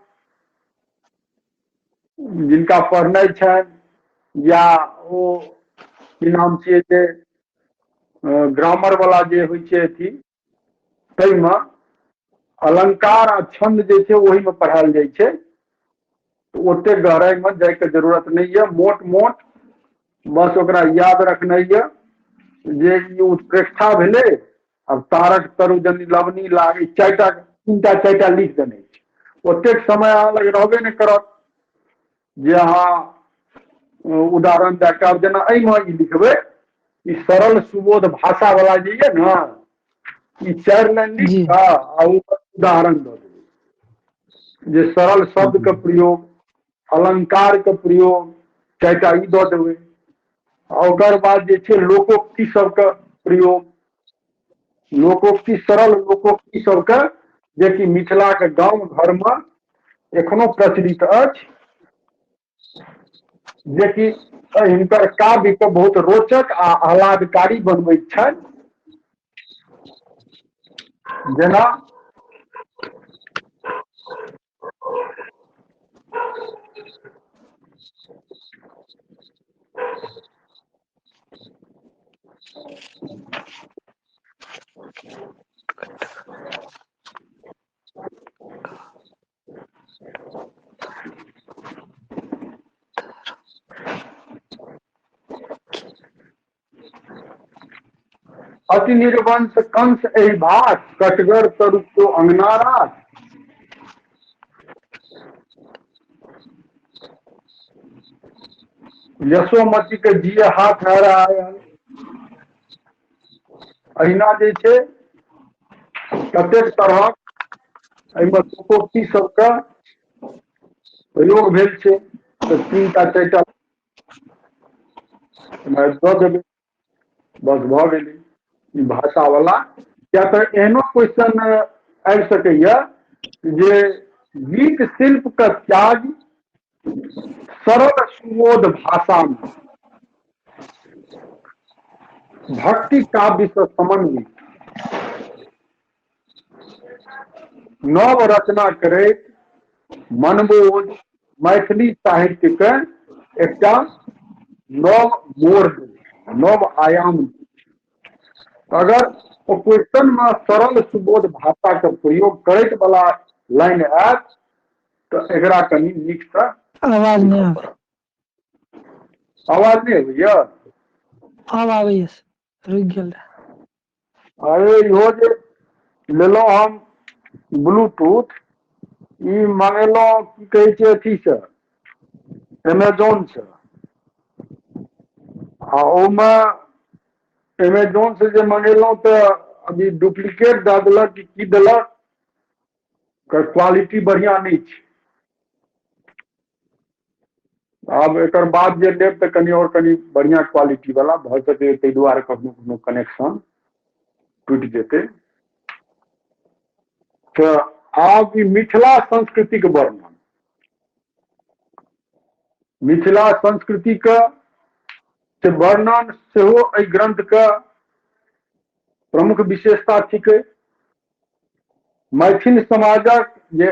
जिनका पढ़नाइ छनि या ओ की नाम छियै जे ग्रामर वाला जे होइ छै अथी, ताहिमे अलंकार आ छंद जे छै ओहिमे पढ़ायल जाइ छै, ओतेक गहराई में जायके जरूरत नहि यऽ। मोट मोट बस ओकरा याद रखनाइ यऽ जे ई उत्प्रेक्षा भेलै। आब तारक तरु जनी लवनी लाग, 4टा 3टा 4टा लिख देने छै, ओतेक समय अहाँ लग रहबे नहि करत जे अहाँ उदाहरण दए कऽ। आब जेना एहिमे ई लिखबै, ई सरल सुबोध भाषा वाला जे यऽ ने, ई 4 लाइन लिख कऽ आ उदाहरण दऽ देबै जे सरल शब्द के प्रयोग, अलंकार के प्रयोग, 4टा ई दऽ देबै। आ ओकर बाद जे छै लोकोक्ति सबके प्रयोग, लोकोक्ति सरल लोकोक्ति सबके जेकि मिथिला के गाम घर में एखनो प्रचलित अछि, जेकि हिनकर काव्य के बहुत रोचक आ आह्लादकारी बनबैत छनि। जेना अति निर्वंश कंस एहि भास, कटगर तरु को अंगना रास। यशोमती के जिय हाथ हर आयल। अहिना जे छै कतेक तरहक एहिमे लोकोक्ति सबके प्रयोग भेल छै, तऽ 3टा 4टा दऽ देबै, बस भऽ गेलै ई भाषा वाला। किया तऽ एहनो क्वेश्चन आबि सकैया जे गीत शिल्प के त्याग सरल सुबोध भाषा में भक्ति काव्य से समन्वित नव रचना करैत मनबोध मैथिली साहित्य के एकटा नव मोड़, नव आयाम। अगर ओ क्वेश्चन में सरल सुबोध भाषा के प्रयोग करैत वाला लाइन आयत तऽ एकरा कनि नीक से आवाज नहि आबै, आवाज नहि अबैया? आब आबैया, रुकि गेल। अरे इहो जे लेलहुँ हम ब्लूटूथ, ई मंगेलहुँ की कहै छै अथी से, एमेजोन से, आ ओहिमे एमेजोन से जे मंगेलहुँ तऽ अभी डुप्लीकेट दऽ देलक कि की देलक, क्वालिटी बढ़िआँ नहि छै। आब एकर बाद जे लेब तऽ कनि आओर कनि बढ़िआँ क्वालिटी वाला भऽ सकैए, ताहि दुआरे कखनो कखनो कनेक्शन टूटि जेतै। तऽ आब ई मिथिला संस्कृतिक वर्णन, मिथिला संस्कृतिके से वर्णन सेहो एहि ग्रंथके प्रमुख विशेषता थिकै। मैथिल समाजक जे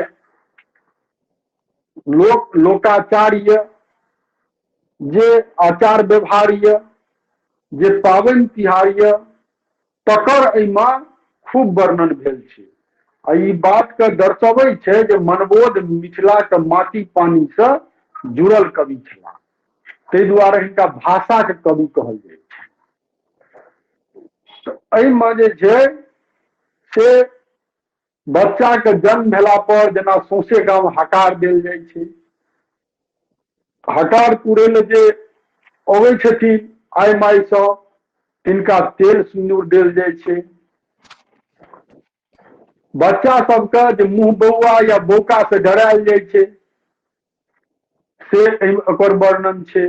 लोक लोकाचार यऽ, जे आचार व्यवहार यऽ, जे पाबनि तिहार यऽ, तकर एहिमे खूब वर्णन भेल छै। आ ई बातके दर्शबै छै जे मनबोध मिथिलाके माटि पानिसँ जुड़ल कवि छलाह, ताहि दुआरे हिनका भाषाके कवि कहल जाइ छै। तऽ एहिमे जे छै से बच्चाके जन्म भेला पर जेना सौंसे गाम हकार देल जाइ छै, हकार पुरै लए जे अबै छथिन आइ माइ सब, तिनका तेल सिन्दूर देल जाइ छै। बच्चा सबके जे मुँह बौआ या बौका से डरायल जाइ छै से एकर वर्णन छै।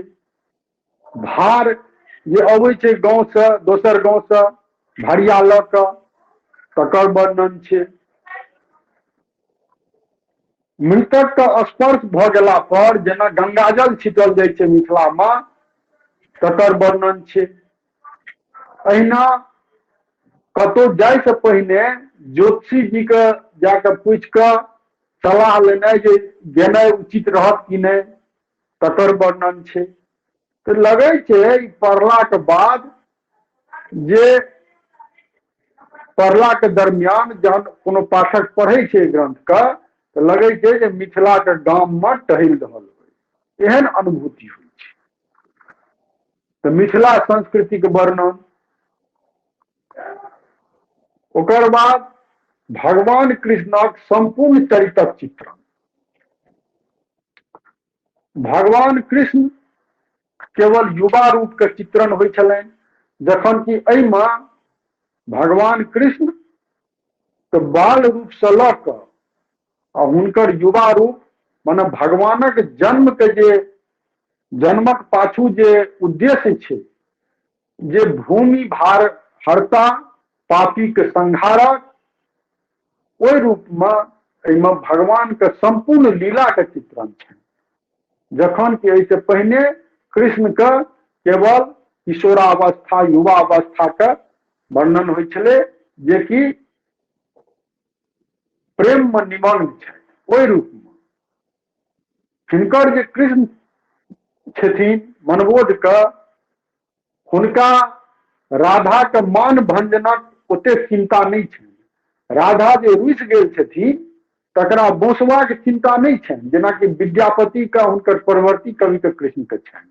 भार जे अबै छै गाँवसँ दोसर गाँवसँ भरिया लऽ कऽ, तकर वर्णन छै। मृतक के स्पर्श भऽ गेला पर जेना गंगाजल छिटल जाइ छै मिथिलामे, तकर वर्णन छै। अहिना कतहु जाइसँ पहिने ज्योतिषी जीके जाकऽ पूछि कऽ सलाह लेनाइ जे गेनाइ उचित रहत कि नहि, तकर वर्णन छै। तऽ लगै छै ई पढ़लाके बाद जे पढ़लाके दरमियान जहन कोनो पाठक पढ़ै छै ग्रंथके, तऽ लगै छै जे मिथिलाके गाममे टहलि रहल होइ, एहन अनुभूति होइ छै। तऽ मिथिला संस्कृतिके वर्णन, ओकर बाद भगवान कृष्णक सम्पूर्ण चरित्रक चित्रण। भगवान कृष्ण केवल युवा रूप के चित्रण होइ छलनि, जखन कि एहिमे भगवान कृष्ण तऽ बाल रूप से लऽ कऽ आ हुनकर युवा रूप, माने भगवानक जन्म के जे जन्मक पाछू जे उद्देश्य छै, जे भूमि भार हरता पापी के संहारक, ओहि रूपमे एहिमे भगवानके सम्पूर्ण लीलाके चित्रण छै। जखन कि एहिसँ पहिने कृष्णके केवल किशोरावस्था युवावस्थाके वर्णन होइ छलै, जेकि प्रेममे निमग्न छथि ओहि रूपमे। हिनकर जे कृष्ण छथिन मनबोधके, हुनका राधाके मान भंजनक ओतेक चिन्ता नहि छनि। राधा जे रुसि गेल छथिन तकरा बौसबाक चिन्ता नहि छनि, जेनाकि विद्यापतिके हुनकर परवर्ती कविके कृष्णके छनि।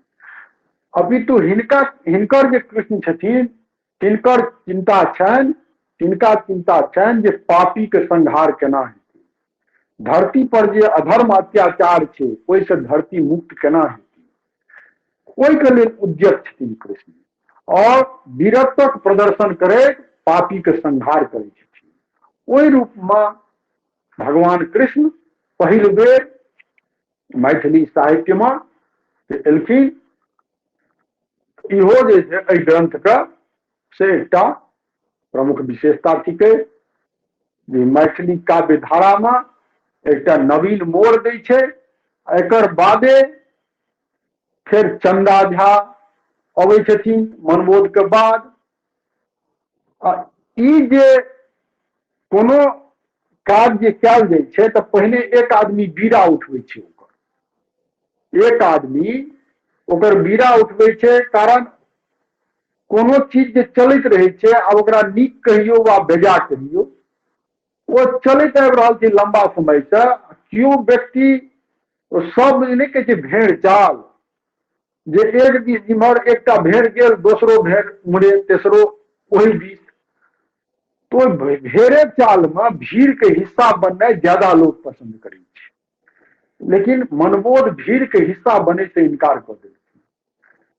अपितु हिनकर जे कृष्ण छथिन तिनकर चिन्ता छनि, तिनका चिन्ता छनि जे पापीके संहार केना हेतै, धरती पर जे अधर्म अत्याचार छै ओहिसँ धरती मुक्त केना हेतै, ओहिके लेल उद्यत छथिन कृष्ण और वीरत्वक प्रदर्शन करैत पापीके संहार करै छथिन। ओहि रूपमे भगवान कृष्ण पहिल बेर मैथिली साहित्यमे एलखिन। इहो जे छै एहि ग्रंथके से एकटा प्रमुख विशेषता थिकै जे मैथिली काव्य धारामे एकटा नवीन मोड़ दै छै। एकर बादे फेर चंदा झा अबै छथिन मनबोध के बाद। आ ई जे कोनो काज जे कयल जाइ छै तऽ पहिने एक आदमी बीड़ा उठबै छै, ओकर एक आदमी ओकर बीड़ा उठबै छै, कारण कोनो चीज जे चलैत रहै छै, आब ओकरा नीक कहियौ वा बेजा कहियौ, ओ चलैत आबि रहल छै लम्बा समयसँ। केओ व्यक्ति ओ सब नहि कहै छै भेड़ चाल, जे एक दिस जिम्हर एकटा भेड़ गेल दोसरो भेड़ उम्हरे, तेसरो ओहि दिस, तो भेड़े चालमे भीड़के हिस्सा बननाइ ज्यादा लोक पसन्द करै छै। लेकिन मनबोध भीड़के हिस्सा बनै से इनकार कऽ देलखिन।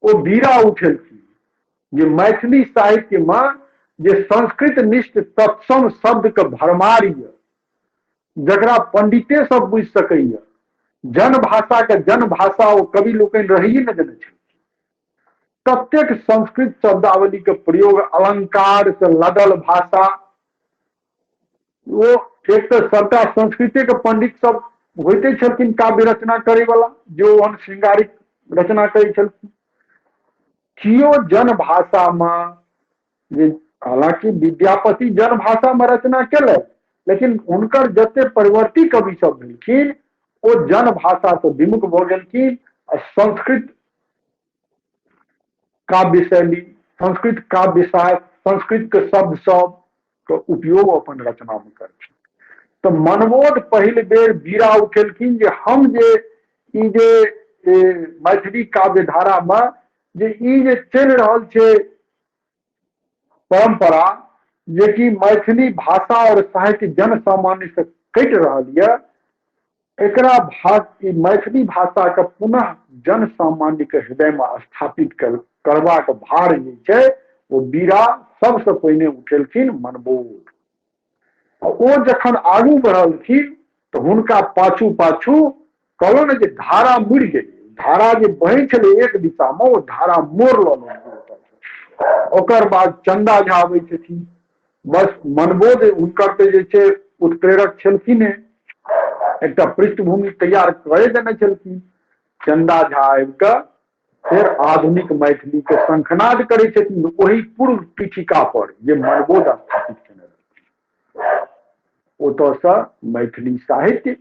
ओ बीड़ा उठेलखिन जे मैथिली साहित्यमे जे संस्कृत निष्ठ तत्सम शब्दके भरमार यऽ, जकरा पंडिते सब बुझि सकैए, जनभाषाके जनभाषा ओ कवि लोकनि रहैए ने देने छलखिन, ततेक संस्कृत शब्दावलीके प्रयोग, अलंकार से लदल भाषा, ओ एक तऽ सबटा संस्कृते के पंडित सब होइते छलखिन काव्य रचना करे वाला, जे ओहन श्रृंगारिक रचना करै छलखिन। कियो जन भाषा में जे, हालांकि विद्यापति जन भाषा में रचना केलथि, लेकिन हुनकर जते परिवर्ती कवि सब भेलखिन ओ जन भाषा से विमुख भऽ गेलखिन आ संस्कृत काव्य शैली, संस्कृत काव्य साहित्य, संस्कृत के शब्द सब के उपयोग अपन रचना में करथिन। तऽ मनबोध पहिल बेर बीड़ा उठेलखिन जे हम जे ई जे मैथिली काव्य धारा में जे ई जे चलि रहल छै परंपरा, जे कि मैथिली भाषा और साहित्य जन सामान्य से कटि रहल यऽ, एकरा मैथिली भाषा के पुनः जन सामान्य के हृदय में स्थापित करबाक भार जे छै ओ बीड़ा सबसे पहिने उठेलखिन मनबोध। आ ओ जखन आगू बढ़लखिन तऽ हुनका पाछू पाछू कहलहुँ ने जे धारा मुड़ि गेलै, धारा जे बहै छलै एक दिशा में ओ धारा मोड़ लऽ लेलकै। ओकर बाद चंदा झा आबै छथिन, बस मनबोध हुनकर तऽ जे छै उत्प्रेरक छलखिन हे, एकटा पृष्ठभूमि तैयार करे देने छलखिन। चंदा झा आबि कऽ फेर आधुनिक मैथिली के शंखनाद करै छथिन ओहि पूर्व पीठिका पर जे मनबोध स्थापित केने रहथिन। ओतऽसँ मैथिली साहित्य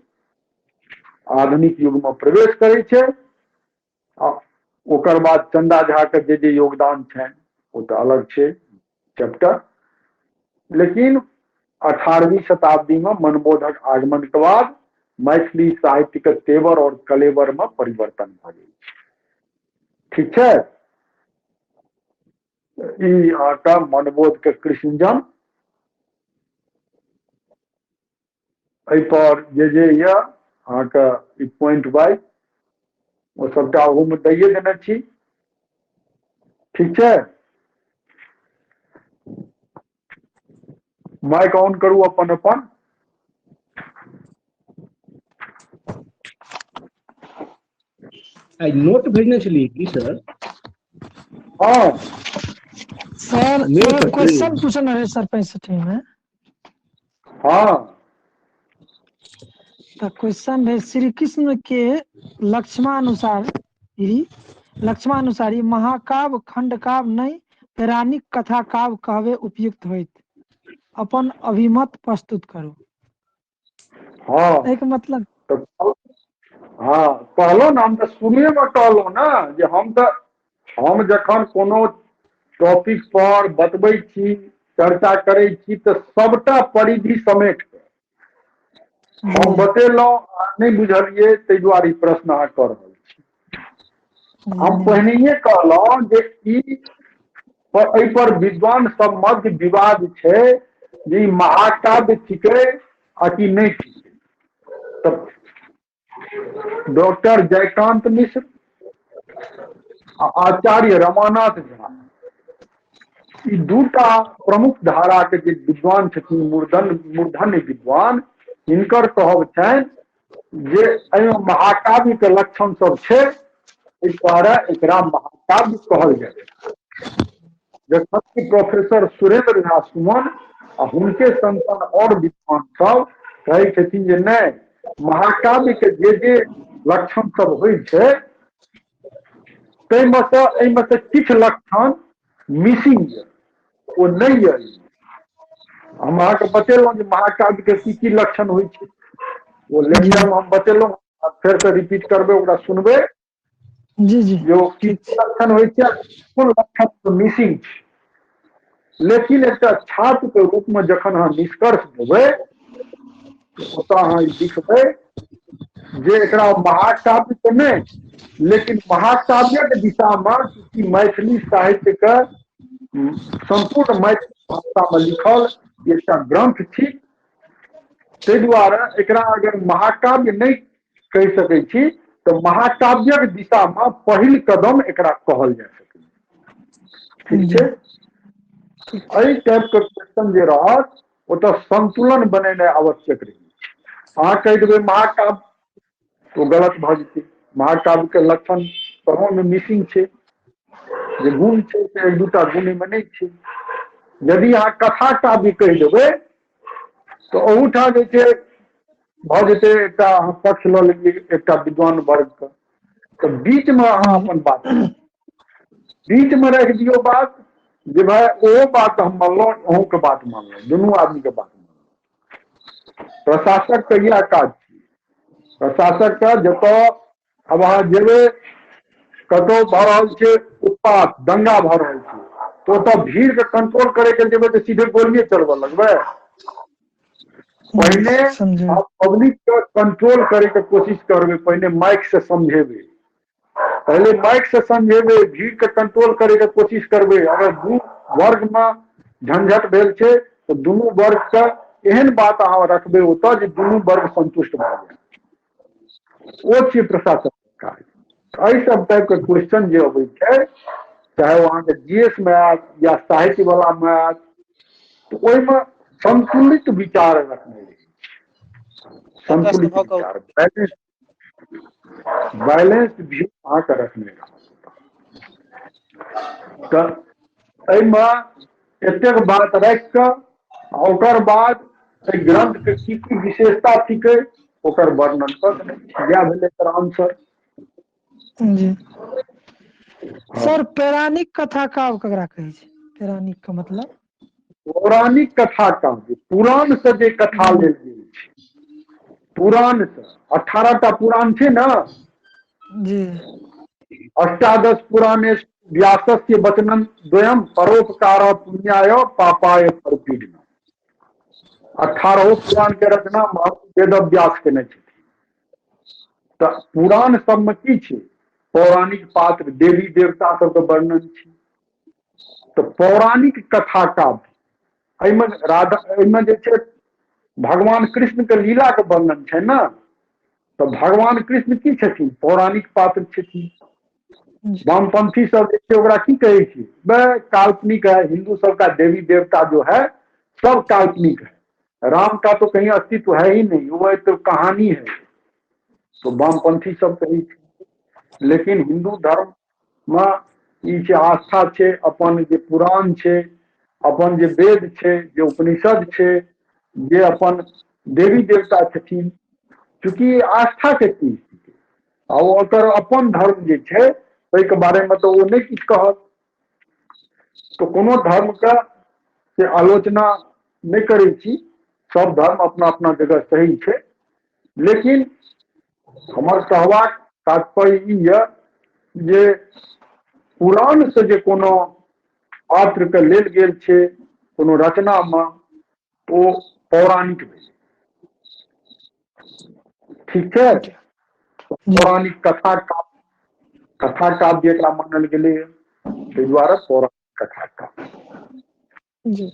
आधुनिक युग में प्रवेश करै छै। आ ओकर बाद चंदा झा के जे जे योगदान छनि ओ तऽ अलग छै चैप्टर, लेकिन 18वीं शताब्दी में मनबोधक आगमन के बाद मैथिली साहित्य के तेवर और कलेवर में परिवर्तन भऽ जाइ छै। ठीक छै, ई अहाँके मनबोध के कृष्णजन्म, एहि पर जे जे यऽ अहाँके ई पॉइंट वाइज ओ सबटा ओहूमे दैए देने छी। ठीक छै, माइक ऑन करू अपन अपन। आइ नोट भेजने छलियै की सर? हाँ। सर, मेल सर पर की? क्वेश्चन पूछना है सर 65 में। हाँ। तो क्वेश्चन है श्री कृष्ण के लक्ष्मानुसारी महाकाव्य खंडकाव्य नहीं पौराणिक कथा काव्य कहवे उपयुक्त होइत, अपन अभिमत प्रस्तुत करू। हाँ। एक मतलब तो हाँ कहलहुँ ने, हम तऽ शुरुए में कहलहुँ ने जे हम जखन कोनो टॉपिक पर बतबै छी, चर्चा करै छी, तऽ सबटा परिधि समेट कऽ हम बतेलहुँ, अहाँ नहि बुझलियै, ताहि दुआरे ई प्रश्न अहाँ कऽ रहल छी। हम पहिनहिए कहलहुँ जे ई एहि पर विद्वान सब मध्य विवाद छै जे ई महाकाव्य थिकै आ कि नहि थिकै। तऽ डॉक्टर जयकांत मिश्र आ आचार्य रमानाथ झा, ई दूटा प्रमुख धारा के जे विद्वान छथिन, मूर्धन्य विद्वान, हिनकर कहब छनि जे एहिमे महाकाव्य के लक्षण सब छै, एहि दुआरे एकरा महाकाव्य कहल जाइ छै। जखन कि प्रोफेसर सुरेंद्र झा सुमन आ हुनके सन सन और विद्वान सब कहै छथिन जे नहि, महाकाव्य के जे जे लक्षण सब होइ छै ताहिमे सँ एहिमे सँ किछु लक्षण मिसिंग यऽ, ओ नहि यऽ। हम अहाँके बतेलहुँ जे महाकाव्य के की की लक्षण होइ छै, ओ लेक्चर में हम बतेलहुँ, फेर से रिपीट करबै, ओकरा सुनबै। जी जी। जे ओ की की लक्षण होइ छै, कोन लक्षण मिसिंग छै। लेकिन एकटा छात्र के रूप में जखन अहाँ निष्कर्ष देबै, ओतऽ अहाँ ई लिखबै जे एकरा महाकाव्य तऽ नहि, लेकिन महाकाव्यक दिशा में चूँकि मैथिली साहित्य के संपूर्ण मैथिली भाषा में लिखल एकटा ग्रंथ छी, ताहि दुआरे एकरा अगर महाकाव्य नहि कहि सकै छी तऽ महाकाव्यक दिशा में पहिल कदम एकरा कहल जा सकै। ठीक छै, एहि टाइप के क्वेश्चन जे रहत ओतऽ संतुलन बनेनाइ आवश्यक रहै छै। अहाँ कहि देबै महाकाव्य तो गलत भऽ जेतै, महाकाव्य के लक्षण में मिसिंग छै, जे गुण छै से एक दूटा गुण एहिमे नहि छै। यदि अहाँ कथा काव्य कहि देबै तऽ ओहूठाम जे छै भऽ जेतै, एकटा अहाँ पक्ष लऽ लेलियै एकटा विद्वान वर्गके, तऽ बीचमे अहाँ अपन बात बीचमे राखि दियौ बात जे भाय ओहो बात हम मानलहुँ, अहूँके बात मानलहुँ, दुनू आदमीके बात मानलहुँ। प्रशासकके इएह काज छियै। प्रशासकके जतऽ आब अहाँ जेबै कतहु भऽ रहल छै उत्पात, दंगा भऽ रहल छै, तऽ ओतऽ भीड़के कंट्रोल करैके जेबै तऽ सीधे गोलिए चलबऽ लगबै। पहिने पब्लिक के कंट्रोल करे के कोशिश करबै, पहिने माइक से समझेबै, पहिले माइक से समझेबै, भीड़ के कंट्रोल करे के कोशिश करबै। अगर दू वर्ग में झंझट भेल छै तऽ दुनू वर्ग के एहन बात अहाँ रखबै ओतऽ जे दुनू वर्ग संतुष्ट भऽ जाय। ओ छियै प्रशासक काज। एहि सब टाइप के क्वेश्चन जे अबै छै, चाहे ओ अहाँके जीएस मे आयत या साहित्य वाला मे आयत, तऽ ओहिमे संतुलित विचार रखने रहै छै। संतुलित विचार, बैलेंस बैलेंस व्यू अहाँके रखने रहत। तऽ एहिमे एतेक बात राखि कऽ ओकर बाद एहि ग्रंथ के की की विशेषता थिकै ओकर वर्णन कऽ देने छै। इएह भेलै एकर आंसर। जी सर, पौराणिक कथा काव्य ककरा कहै छै? पौराणिक के मतलब? पौराणिक कथा काव्य पुराण से जे कथा लेल गेल छै, पुराण से 18टा पुराण छै ने। जी। अष्टादश पुराणे व्यासस्य वचनं द्वयं परोपकार पुण्याय पापाय परपीडनम। 18 पुराण के रचना महर्षि वेदव्यास केने छथिन। तऽ पुराण सबमे की छै? पौराणिक पात्र, देवी देवता सबके वर्णन छै। तऽ पौराणिक कथा काव्य एहिमे राधा, एहिमे जे छै भगवान कृष्ण के लीला के वर्णन छै ने। तऽ भगवान कृष्ण की छथिन? पौराणिक पात्र छथिन। वामपंथी सब जे छै ओकरा की कहै छै? वह काल्पनिक है, हिंदू सबका देवी देवता जो है सब काल्पनिक है, राम का तो कहीं अस्तित्व है ही नहीं, वो तो कहानी है। तो वामपंथी सब कहै छै। लेकिन हिंदू धर्म मे ई छै आस्था छै, अपन जे पुराण छै, अपन जे वेद छै, जे उपनिषद छै, जे अपन देवी देवता छथिन, चूँकि आस्था के चीज छिकै आ ओकर अपन धर्म जे छै ओहिके बारेमे तऽ ओ नहि किछु कहत। तऽ कोनो धर्मके से आलोचना नहि करै छी, सब धर्म अपना अपना जगह सही छै। लेकिन हमर कहबाक तात्पर्य ई यऽ जे पुराण से जे कोनो पात्रके लेल गेल छै कोनो रचनामे, ओ पौराणिक भेलै। ठीक छै? पौराणिक कथा काव्य, कथा काव्य एकरा मानल गेलैए, ताहि दुआरे पौराणिक कथा काव्य। जी।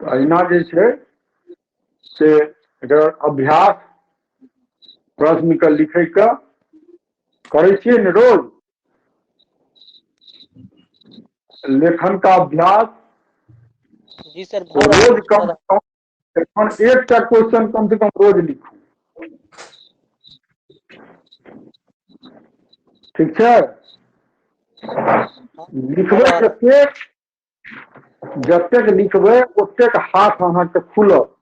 तऽ अहिना जे छै से एकर अभ्यास प्रश्नके लिखैके करै छियै ने रोज? लेखन का अभ्यास जी सर भऽ रहल रोज अछि, कम से कम एखन एकटा क्वेश्चन कम से कम रोज लिखू। ठीक छै? लिखबै जतेक जतेक लिखबै ओतेक हाथ अहाँके खुलत।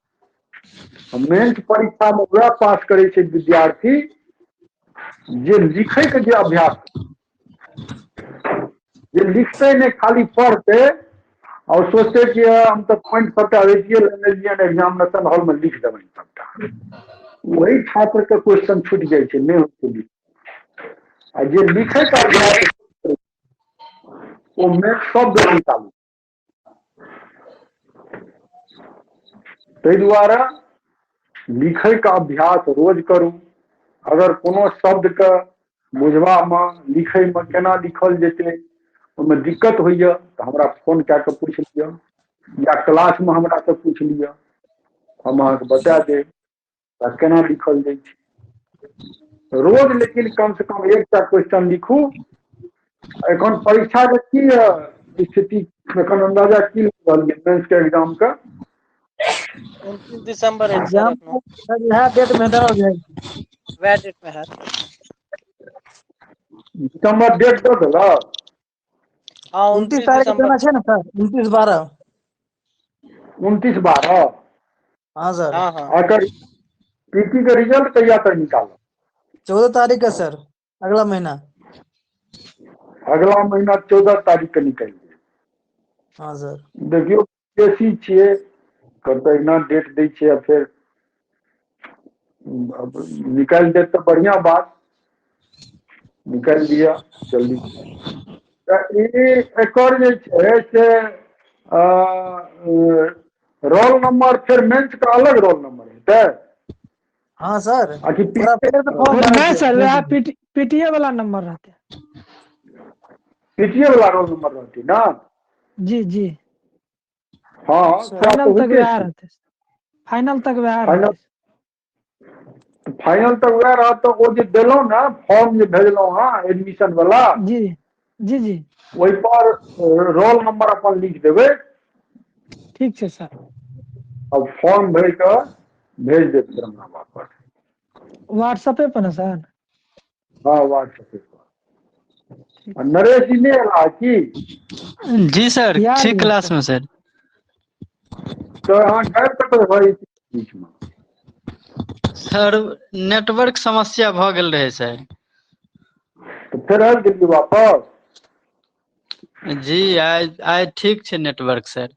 मेन्स परीक्षा मे वएह पास करै छै विद्यार्थी जे लिखै के जे अभ्यास, जे लिखते नहि खाली पढ़ते और सोचते कि हम तऽ पॉइंट सबटा रटिए लेने रहियै, एग्जामिनेशन हॉल में लिख देबै सबटा, वही छात्र के क्वेश्चन छूटि जाइ छै, नहि होइ छै लिख। आ जे लिखै के अभ्यास ओ मेन्स सब बेर निकालू। ताहि दुआरे लिखैके अभ्यास रोज करू। अगर कोनो शब्दके बुझबामे लिखैमे केना लिखल जेतै ओहिमे दिक्कत होइए तऽ हमरा फोन कए कऽ पूछि लिअ या क्लासमे हमरासँ पूछि लिअ, हम अहाँके बता देब केना लिखल जाइ छै। रोज लेकिन कम से कम एकटा क्वेश्चन लिखू। एखन परीक्षा के की स्थिति, एखन अंदाजा की रहल यऽ मेंस के एग्जाम के? 29 दिसंबर अछि सर। एग्जाम एखनो सर इएह डेट मे दऽ जाइ। वएह डेट मे हैत। दिसंबर डेट दऽ देलक? हँ, 29 29 तारीख के दिसंबर। देना छै ने सर, 29/12। 29/12। हाँ सर। हँ हँ। एकर पीटी के रिजल्ट कहिया तक निकालत? 14 तारीख के सर, अगला महीना। अगला महीना 14 तारीख के निकलि जायत। हाँ सर। देखियौ, बेसी छियै तऽ एहिना डेट दै छै आ फेर निकालि देत तऽ बढ़िआँ बात, निकालि दिअ जल्दी। तऽ ई एकर जे छै से रोल नंबर, फेर मेंस के अलग रोल नंबर हेतै? हाँ सर। आकि ओकरा फेर से फॉर्म भरै नहि छै। सर, वएह पीटीए वाला नंबर रहतै। पीटीए वाला रोल नंबर रहतै ने? जी जी। हँ, सएह तऽ फाइनल तक होइते वएह छै। रहतै, फाइनल तक वएह फाइनल रहतै। फाइनल तक वएह रहत। तऽ ओ जे देलहुँ ने फॉर्म, जे भेजलहुँ हँ एडमिशन वाला, जी जी जी। ओहि पर रोल नंबर अपन लिख देबै। ठीक छै सर। आ फॉर्म भरि कऽ भेज देब फेर हमरा वापस। व्हाट्सएपे पर ने सर? हँ, व्हाट्सएप पर। आ नरेश जी नहि एला की? जी सर। याद छी यऽ क्लास में सर। तऽ अहाँ गायब कतऽ भऽ जाइ छी बीचमे? सर, नेटवर्क समस्या भऽ गेल रहै सर। तऽ फेर आबि गेलियै वापस? जी, आइ आइ ठीक छै नेटवर्क सर।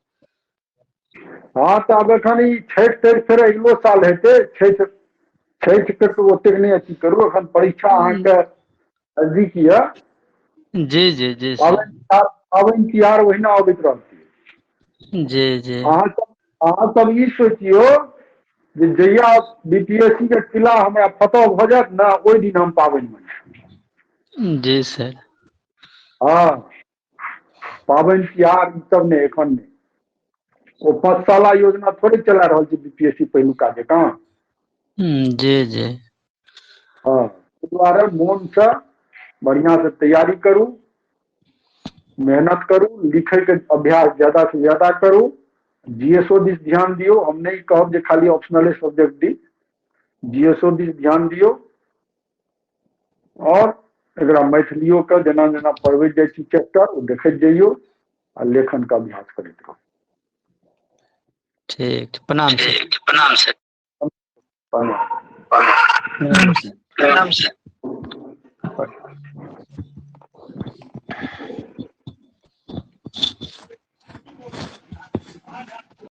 हँ, तऽ आब एखन ई छठि तठि फेर अगिलो साल हेतै। छठि छठि के तऽ ओतेक नहि अथी करू, एखन परीक्षा अहाँके नजदीक यऽ। जी जी जी सर। पाबनि तिहार, पाबनि तिहार ओहिना अबैत रहतै। जी जी। अहाँ सब ई सोचियौ जे जहिया बीपीएससी के किला हमरा फतह भऽ जायत ने, ओहि दिन हम पाबनि मनायब। जी सर। हँ, पाबनि तिहार ई सब नहि, एखन नहि। ओ 5 साला योजना थोड़े चला रहल छै बीपीएससी पहिलुका जकाँ। जी जी। हँ, ताहि दुआरे मोनसँ बढ़िआँ से तैयारी करू, मेहनत करू, लिखैके अभ्यास ज्यादा से ज्यादा करू, जीएसओ दिस ध्यान दियौ। हम नहि कहब जे खाली ऑप्शनले सब्जेक्ट दी, जीएसओ दिस ध्यान दियौ। आओर एकरा मैथिलियो के जेना जेना पढ़बैत जाइ छी चैप्टर, ओ देखैत जइयौ आ लेखन के अभ्यास करैत रहू। ठीक, प्रणाम सर। प्रणाम। प्रणाम सर। प्रणाम सर।